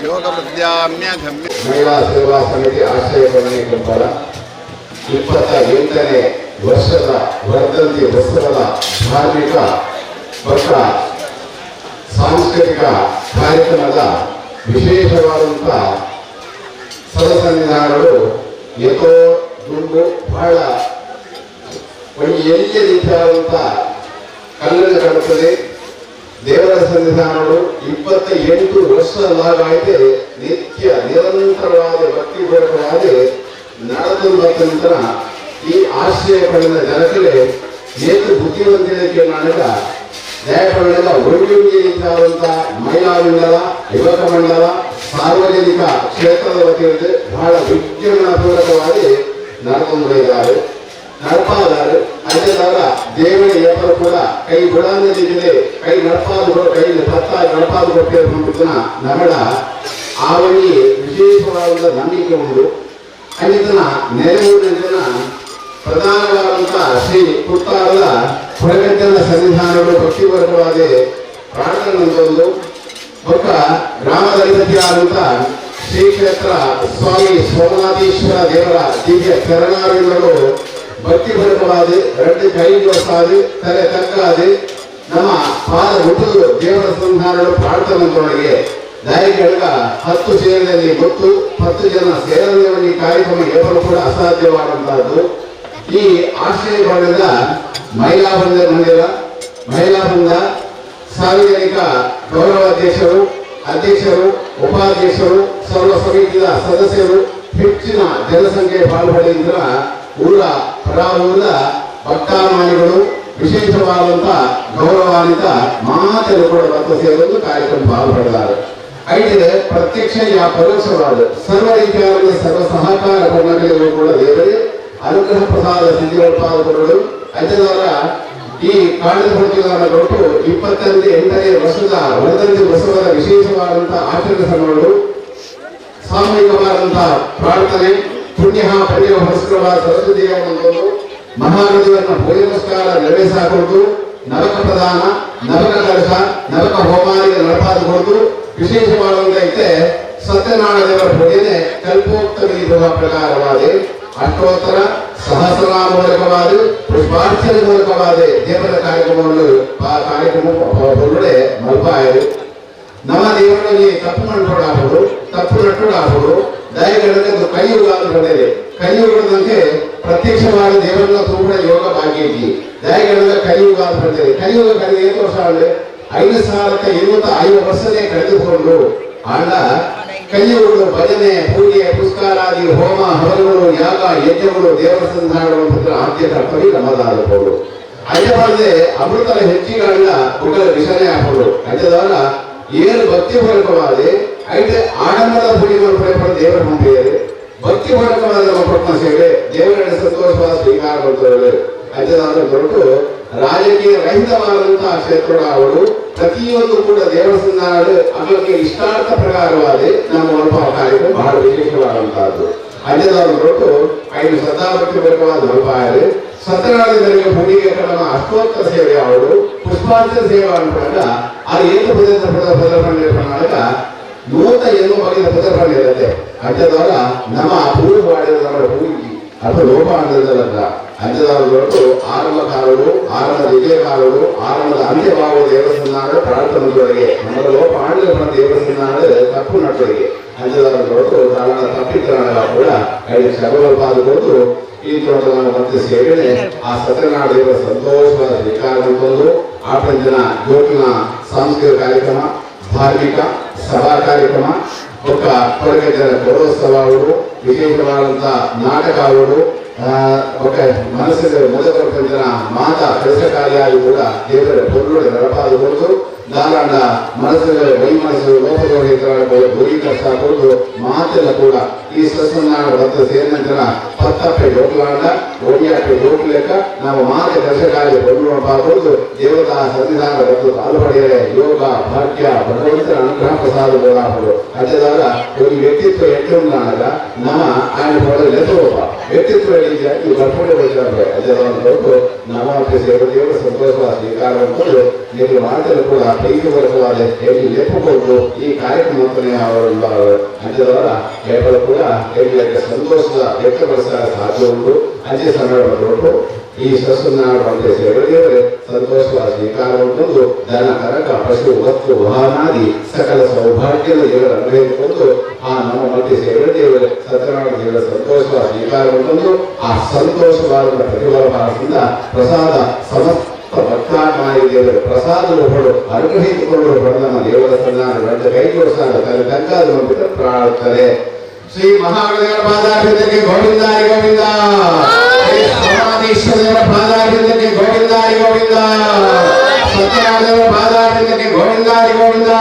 ಯೋಗವೃದ್ಧಾಮ್ಯಗಮ್ಯ ಮಹಿಳಾ ಸೇವಾ ಸಮಿತಿ ಆಶ್ರಯ ಕಂಬಳ 28ನೇ ವರ್ಷದ ವರ್ಧಂತಿ ಉತ್ಸವದ ಧಾರ್ಮಿಕ ಮತ್ತು ಸಾಂಸ್ಕೃತಿಕ ಕಾರ್ಯಕ್ರಮದ ವಿಶೇಷವಾದಂಥ ಸದಸನ್ನಿಧಾನಗಳು ಏತೋ ದುಂಡು ಬಹಳ ಒಂದು ಎಲ್ಲಿಯ ರೀತಿಯಾದಂಥ ಕಲ್ಲನ್ನು ಕಾಣುತ್ತದೆ. ದೇವರ ಸನ್ನಿಧಾನಗಳು 28 ವರ್ಷ ಲಾಗಾಯಿತೆ ನಿತ್ಯ ನಿರಂತರವಾದ ಭಕ್ತಿಪೂರ್ವಕವಾದ ನಡೆದು ನಂತರ ಈ ಆಶ್ರಯ ಪಡೆದ ಜನತೆಗೆ ಏತು ಬುದ್ಧಿವಂತಿಕೆ ನಾಡಕ ದಯಪಡೆದ ಒಳ್ಳೆ ರೀತಿಯಾದಂಥ ಮಹಿಳಾ ಮಂಡಲ, ಯುವಕ ಮಂಡಲ, ಸಾರ್ವಜನಿಕ ಕ್ಷೇತ್ರದ ವತಿಯಿಂದ ಬಹಳ ವಿಜೃಂಭಣಾಪೂರ್ವಕವಾಗಿ ನಡೆದುಕೊಂಡಿದ್ದಾರೆ ನಡಪಾದಾರು. ಅದೇ ದೇವರ ಏಪರು ಕೂಡ ಕೈ ಬಿಡಾನದಿದೆ ಕೈ ನಡಪಾದ ಕೈ ಪತ್ತ ನಡಪಾದ ಕೊಟ್ಟಿರುವ ನಮಡ ಆವಳಿ ವಿಶೇಷವಾದ ನಂಬಿಕೆ ಉಂಟು. ಅಲ್ಲಿನ ನೆರವಿನ ಪ್ರಧಾನವಾದಂಥ ಶ್ರೀ ಪುತ್ತಾರದ ಹೊರಗಟ್ಟನ ಸನ್ನಿಧಾನಗಳು ಭಕ್ತಿಪೂರ್ವಕವಾದ ಪ್ರಾರ್ಥನೆ ಒಂದು ಒಬ್ಬ ಗ್ರಾಮದಧಿಪತಿಯಾದಂಥ ಶ್ರೀ ಕ್ಷೇತ್ರ ಸ್ವಾಮಿ ಸೋಮನಾಥೇಶ್ವರ ದೇವರ ದಿವ್ಯ ಚರಣಾರವಿಂದಗಳು ಭಕ್ತಿಪೂರ್ವಕವಾದ ಎರಡು ಕೈ ಜೋಡಿಸಾದು ತಲೆ ತಗ್ಗಾದು ನಮ್ಮ ಪಾದ ಮುಟ್ಟುದು ದೇವರ ಸನ್ನಿಧಾನಗಳು ಪ್ರಾರ್ಥನೆ ದಾಯಿಗೆಳಗ 10 ಸೇರಿದಲ್ಲಿ ಗೊತ್ತು 10 ಜನ ಸೇರದೆ ಈ ಕಾರ್ಯಕ್ರಮ ಏಪಲು ಕೂಡ ಅಸಾಧ್ಯವಾದಂತಹದ್ದು. ಈ ಆಶ್ರಯ ಭಾಗದ ಮಹಿಳಾ ಬಂಧ ಮಂದಿರ, ಮಹಿಳಾ ಬಂಧ ಸಾರ್ವಜನಿಕ ಗೌರವಾಧ್ಯಕ್ಷರು, ಅಧ್ಯಕ್ಷರು, ಉಪಾಧ್ಯಕ್ಷರು, ಸರ್ವ ಸಮಿತಿಯ ಸದಸ್ಯರು, ಹೆಚ್ಚಿನ ಜನಸಂಖ್ಯೆ ಪಾಲ್ಪಡೆಯಿಂದ ಊರ ಪರಾವೂರ ಭಕ್ತಾಮಾನಿಗಳು ವಿಶೇಷವಾದಂಥ ಗೌರವಾನ್ವಿತ ಮಾತನ್ನು ಕೂಡ ಬಂದು ಸೇರಲು ಕಾರ್ಯಕ್ರಮ ಪಾಲ್ಪಡೆದಾರೆ. ಐದು ಪ್ರತ್ಯಕ್ಷ ಯಾ ಪರೋಕ್ಷವಾದ ಸರ್ವ ರೀತಿಯಾದ ಸರ್ವ ಸಹಕಾರ ಕರ್ನಾಟಕದಲ್ಲೂ ಕೂಡ ದೇವರೇ ಅನುಗ್ರಹ ಪ್ರಸಾದ ಸಿದ್ಧಿಗೊಳಪಾದಗಳು. ಅದರ ಈ ಕಾಂಡದ ಕೊಟ್ಟು 28ನೇ ವರ್ಷದ ವರ್ಧಂತಿ ಉತ್ಸವದ ವಿಶೇಷವಾದಂತಹ ಆಚರಣೆ ಸಮಯಗಳು ಸಾಮೂಹಿಕವಾದಂತಹ ಪ್ರಾರ್ಥನೆ, ಪುಣ್ಯ ಪರ್ಯ ಹೊಸ್ಕರವಾದ ಸರಸ್ವತಿಯ ಒಂದು ಮಹಾನದಿಯನ್ನು ಭೋಜನಸ್ಕಾರ ನೆರವೇರಿಸಿಕೊಂಡು ನವಕ ಪ್ರದಾನ, ನವಕ ಕಲಶ, ನವಕ ಹೋಮಾದಿಗೆ ನಡಪಾದುಕೊಂಡು ವಿಶೇಷವಾದಂತೆ ಸತ್ಯನಾರಾಯಣ ದೇವರ ಪೂಜೆನೆ ಕಲ್ಪೋಕ್ತ ವಿಧಿ ಪ್ರಕಾರವಾದ ಅಷ್ಟೋತ್ತರ ಸಹಸ್ರನಾಮ ಮೂಲಕವಾದ ಪುಷ್ಪಾರ್ಚನೆ ಮೂಲಕವಾದ ದೇವರ ಕಾರ್ಯಕ್ರಮವನ್ನು ಆ ಕಾರ್ಯಕ್ರಮ ಹೊರಗಡೆ ಮಲ್ಪಾಯರು. ನಮ್ಮ ದೇವರಲ್ಲಿ ತಪ್ಪು ಮಾಡ್ಕೊಡಾಗೋದು, ತಪ್ಪು ನಟ್ಟುಡಾಗೋದು, ದಯಗಡನೆ ಕೈಯುಗ ಅಂತ ಬಂದಿದೆ. ಕಲಿಯುಗದಂತೆ ಪ್ರತ್ಯಕ್ಷವಾಗಿ ದೇವರನ್ನ ತುಂಬ ಯೋಗ ಭಾಗ್ಯ ಇದ್ದಿ. ದಯಗಡನೆ ಕಲಿಯುಗ ಅಂತ ಬಂದಿದೆ. ಕಲಿಯುಗ ಕಳೆದ 8 ವರ್ಷ ಆಗಿದೆ, 5250 ವರ್ಷನೇ ಕಳೆದುಕೊಂಡು ಆಂಡ ಕಲಿಯುಗಗಳು ಭಜನೆ, ಪೂಜೆ, ಪುಷ್ಕಾರಾದಿ, ಹೋಮ, ಹವನಗಳು, ಯಾಗ, ಯಜ್ಞಗಳು, ದೇವರ ಸಂಧಾನಗಳು ಆದ್ಯ ಕರ್ತವ್ಯ ನಮ್ಮದಾದಬಹುದು. ಅಯ್ಯಬಾರದೆ ಅಮೃತರ ಹೆಚ್ಚಿಗೆ ಅಣ್ಣ ಬುಕ್ಕದ ವಿಷನೇ ಹಾಕೋದು. ಅಜ್ಜದವರ ಏನು ಭಕ್ತಿಪೂರ್ವಕವಾದ ಐತೆ ಆಡಂಬರದ ಪೂಜೆ ಪಡೆದ ದೇವರ ಮುಂದೆ ಭಕ್ತಿಪೂರ್ವಕವಾದ ನಮ್ಮ ಪಟ್ನ ಸೇವೆ ದೇವರ ಸಂತೋಷವಾದ ಸ್ವೀಕಾರ ಮಾಡ್ತಾರೆ. ಅಜ್ಜದವರ ಹೊರಟು ರಾಜಕೀಯ ರಹಿತವಾದಂತಹ ಕ್ಷೇತ್ರ ಅವರು ಪ್ರತಿಯೊಂದು ಕೂಡ ದೇವರ ಸಂಧಾನ ಅದಕ್ಕೆ ಇಷ್ಟಾರ್ಥ ಪ್ರಕಾರವಾದ ನಮ್ಮ ಒಳಪ ಕಾರ್ಯಕ್ರಮ ಬಹಳ ವಿಶೇಷವಾದಂತಹದ್ದು. ಅಜ್ಜದವರ ಹೊರಟು ಐದು ಶ್ರದ್ಧಾಭಕ್ತಿಪೂರ್ವಕವಾದ ಒಳಪಾಯರು ಸತ್ಯನಾರಾಯಣರಿಗೆ ಪೂಜೆಗೆ ಕ್ರಮ ಅಷ್ಟೋತ್ತರ ಸೇವೆ ಅವರು ಪುಷ್ಪಾರ್ಚನೆ ಸೇವೆ ಅನ್ಕೊಂಡಾಗ ಅದು ಏತು ಪದ ಪದ 108 ಬಗೆಯ ಪದ ಇರುತ್ತೆ. ಅಜ್ಜದವರ ನಮ್ಮ ಪೂರ್ವ ಮಾಡಿದ ನಮ್ಮ ಪೂಜೆ ಅಥವಾ ಲೋಪ ಅನ್ನೋದಲ್ಲ. ಅಜ್ಜದವರ ಹೊರಟು ಆರಂಭಕಾರರು, ಆರಂಭದ ವಿಜಯಕಾರರು, ಆರಂಭದ ಅಂತ್ಯಭಾವ ದೇವಸ್ಥಾನ ಪ್ರಾರ್ಥನೆದೊಳಗೆ ನಮ್ಮ ಲೋಪ ಆಡಿದ ದೇವಸ್ಥಾನ ತಪ್ಪು ನಟ್ಟೊಳಗೆ ಅಜ್ಜದವರ ಹೊರಟು ಕಾರಣ ತಪ್ಪಿತರಾಗ ಕೂಡ ಐದು ಶಬಲಪಾದಕೊಂಡು ಈ ತೋಟದ ಮತ್ತೆ ಸೇವೆ ಆ ಸತ್ಯನಾರಾಯಣ ದೇವರ ಸಂತೋಷವಾದ ಸ್ವೀಕಾರ ಮಾಡಿಕೊಂಡು ಆಟನ ಜನ ಜೋಟಿನ ಸಾಂಸ್ಕೃತಿಕ ಕಾರ್ಯಕ್ರಮ, ಧಾರ್ಮಿಕ ಸಭಾ ಕಾರ್ಯಕ್ರಮ, ಒಕ್ಕ ಕೊರಗಜ್ಜನ ಗೌರವೋತ್ಸವ ಅವರು, ವಿಶೇಷವಾದಂಥ ನಾಟಕ ಅವರು, ಒಕ್ಕ ಮನಸ್ಸಿನ ಮೊದಲ ಜನ ಮಾತಾ ಕೆಲಸ ಕಾರ್ಯಾಗಿ ಕೂಡ ದೇವರ ಪೊರುಳು ನಡಪಾದುಕೊಂಡು ದಾರಾಂಡ ಮನಸ್ಸಿನ ವೈ ಮನಸ್ಸು ಲೋಪದೋಷ ದೂರೀಕರಿಸಿಕೊಂಡು ಮಾತೆಲ್ಲ ಕೂಡ ಈ ಸಸ್ಯನಾಡ ಭಕ್ತ ಸೇರಿನಂತರ ಪತ್ತಪ್ಪೆ ಜೋಕ್ಲಾಂಡ ಒಡಿಯಾಪೆ ಜೋಕ್ಲೆಕ್ಕ ನಾವು ಮಾತೆ ಕೆಲಸ ಕಾರ್ಯ ಪೊರುಳು ಪಾಕೊಂಡು ದೇವತಾ ಸನ್ನಿಧಾನ ಭಕ್ತ ಪಾಲು ಪಡೆಯರೆ ಯೋಗ ಭಾಗ್ಯ ಭಗವಂತನ ಅನುಗ್ರಹ ಪ್ರಸಾದ ಬೋಲಾಪಡು. ಅಜದಾಗ ಒಂದು ವ್ಯಕ್ತಿತ್ವ ಎಟ್ಟುಂಡಾಗ ನಮ್ಮ ఆయన ಲೆತ್ತೋಪ ವ್ಯಕ್ತಿತ್ವ ಈ ಬರ್ಪಡೆ ಅಜದ ಹೊರಟು ನಮ್ಮ ಸೇವೆ ದೇವರ ಸಂತೋಷ ಸ್ವೀಕಾರ ಮಾಡಿಕೊಂಡು ನೀವು ಮಾತೆಲ್ಲ ಕೂಡ ಪ್ರೀತಿಪೂರ್ವಕವಾದ ಹೇಳಿ ಲೆಪ್ಪುಕೊಂಡು ಈ ಕಾರ್ಯಕ್ರಮಕ್ಕೆ ಅವರು ಅಂಜದವರ ಏಪಲ ಕೂಡ ಎಲ್ಲಿ ಸಂತೋಷದ ವ್ಯಕ್ತಪಡಿಸ ಸಾಧ್ಯ ಉಂಟು. ಅಂಚೆ ಸಂದರ್ಭದೊಟ್ಟು ಈ ಸಸ್ಯನಾಡು ಸೇವೆ ಸಂತೋಷವಾದ ಸ್ವೀಕಾರ ಉಂಟು. ಧನ, ಕನಕ, ಪಶು, ವಸ್ತು, ವಾಹನಾದಿ ಸಕಲ ಸೌಭಾಗ್ಯದ ದೇವರ ಅನುಗ್ರಹಿಸಿಕೊಂಡು ಆ ನಮ್ಮ ಮಧ್ಯೆ ಸೇವೆ ದೇವರ ಸತ್ಯನಾರಾಯಣ ದೇವರ ಸಂತೋಷವಾದ ಸ್ವೀಕಾರ ಉಂಟು. ಆ ಸಂತೋಷವಾದ ಪ್ರತಿಫಲ ಭಾವದಿಂದ ಪ್ರಸಾದ ಸಮಸ್ತ ಭಕ್ತಾಮಾಯಿ ದೇವರ ಪ್ರಸಾದ ರೂಪಗಳು ಅನುಗ್ರಹಿಸಿಕೊಂಡು ನಮ್ಮ ದೇವರ ಸನ್ನಿಧಾನ ರಡ್ಡ ಕೈ ಜೋಡಿಸಾಗ ತಲೆ ತಗ್ಗಾದ ಪ್ರಾರ್ಥನೆ. ಶ್ರೀ ಮಹಾಗಣದೇವರ ಪಾದಾಭಿವೃದ್ಧಿಗೆ ಗೋವಿಂದ ಹರಿ ಗೋವಿಂದ. ಶ್ರೀ ಸಮಾಧೀಶ್ವರ ದೇವರ ಪಾದಾಭಿವೃದ್ಧಿಗೆ ಗೋವಿಂದ ಹರಿ ಗೋವಿಂದ. ಸತ್ಯನಾರಾಯಣ ದೇವರ ಪಾದಾಭಿವೃದ್ಧಿಗೆ ಗೋವಿಂದ ಹರಿ ಗೋವಿಂದ.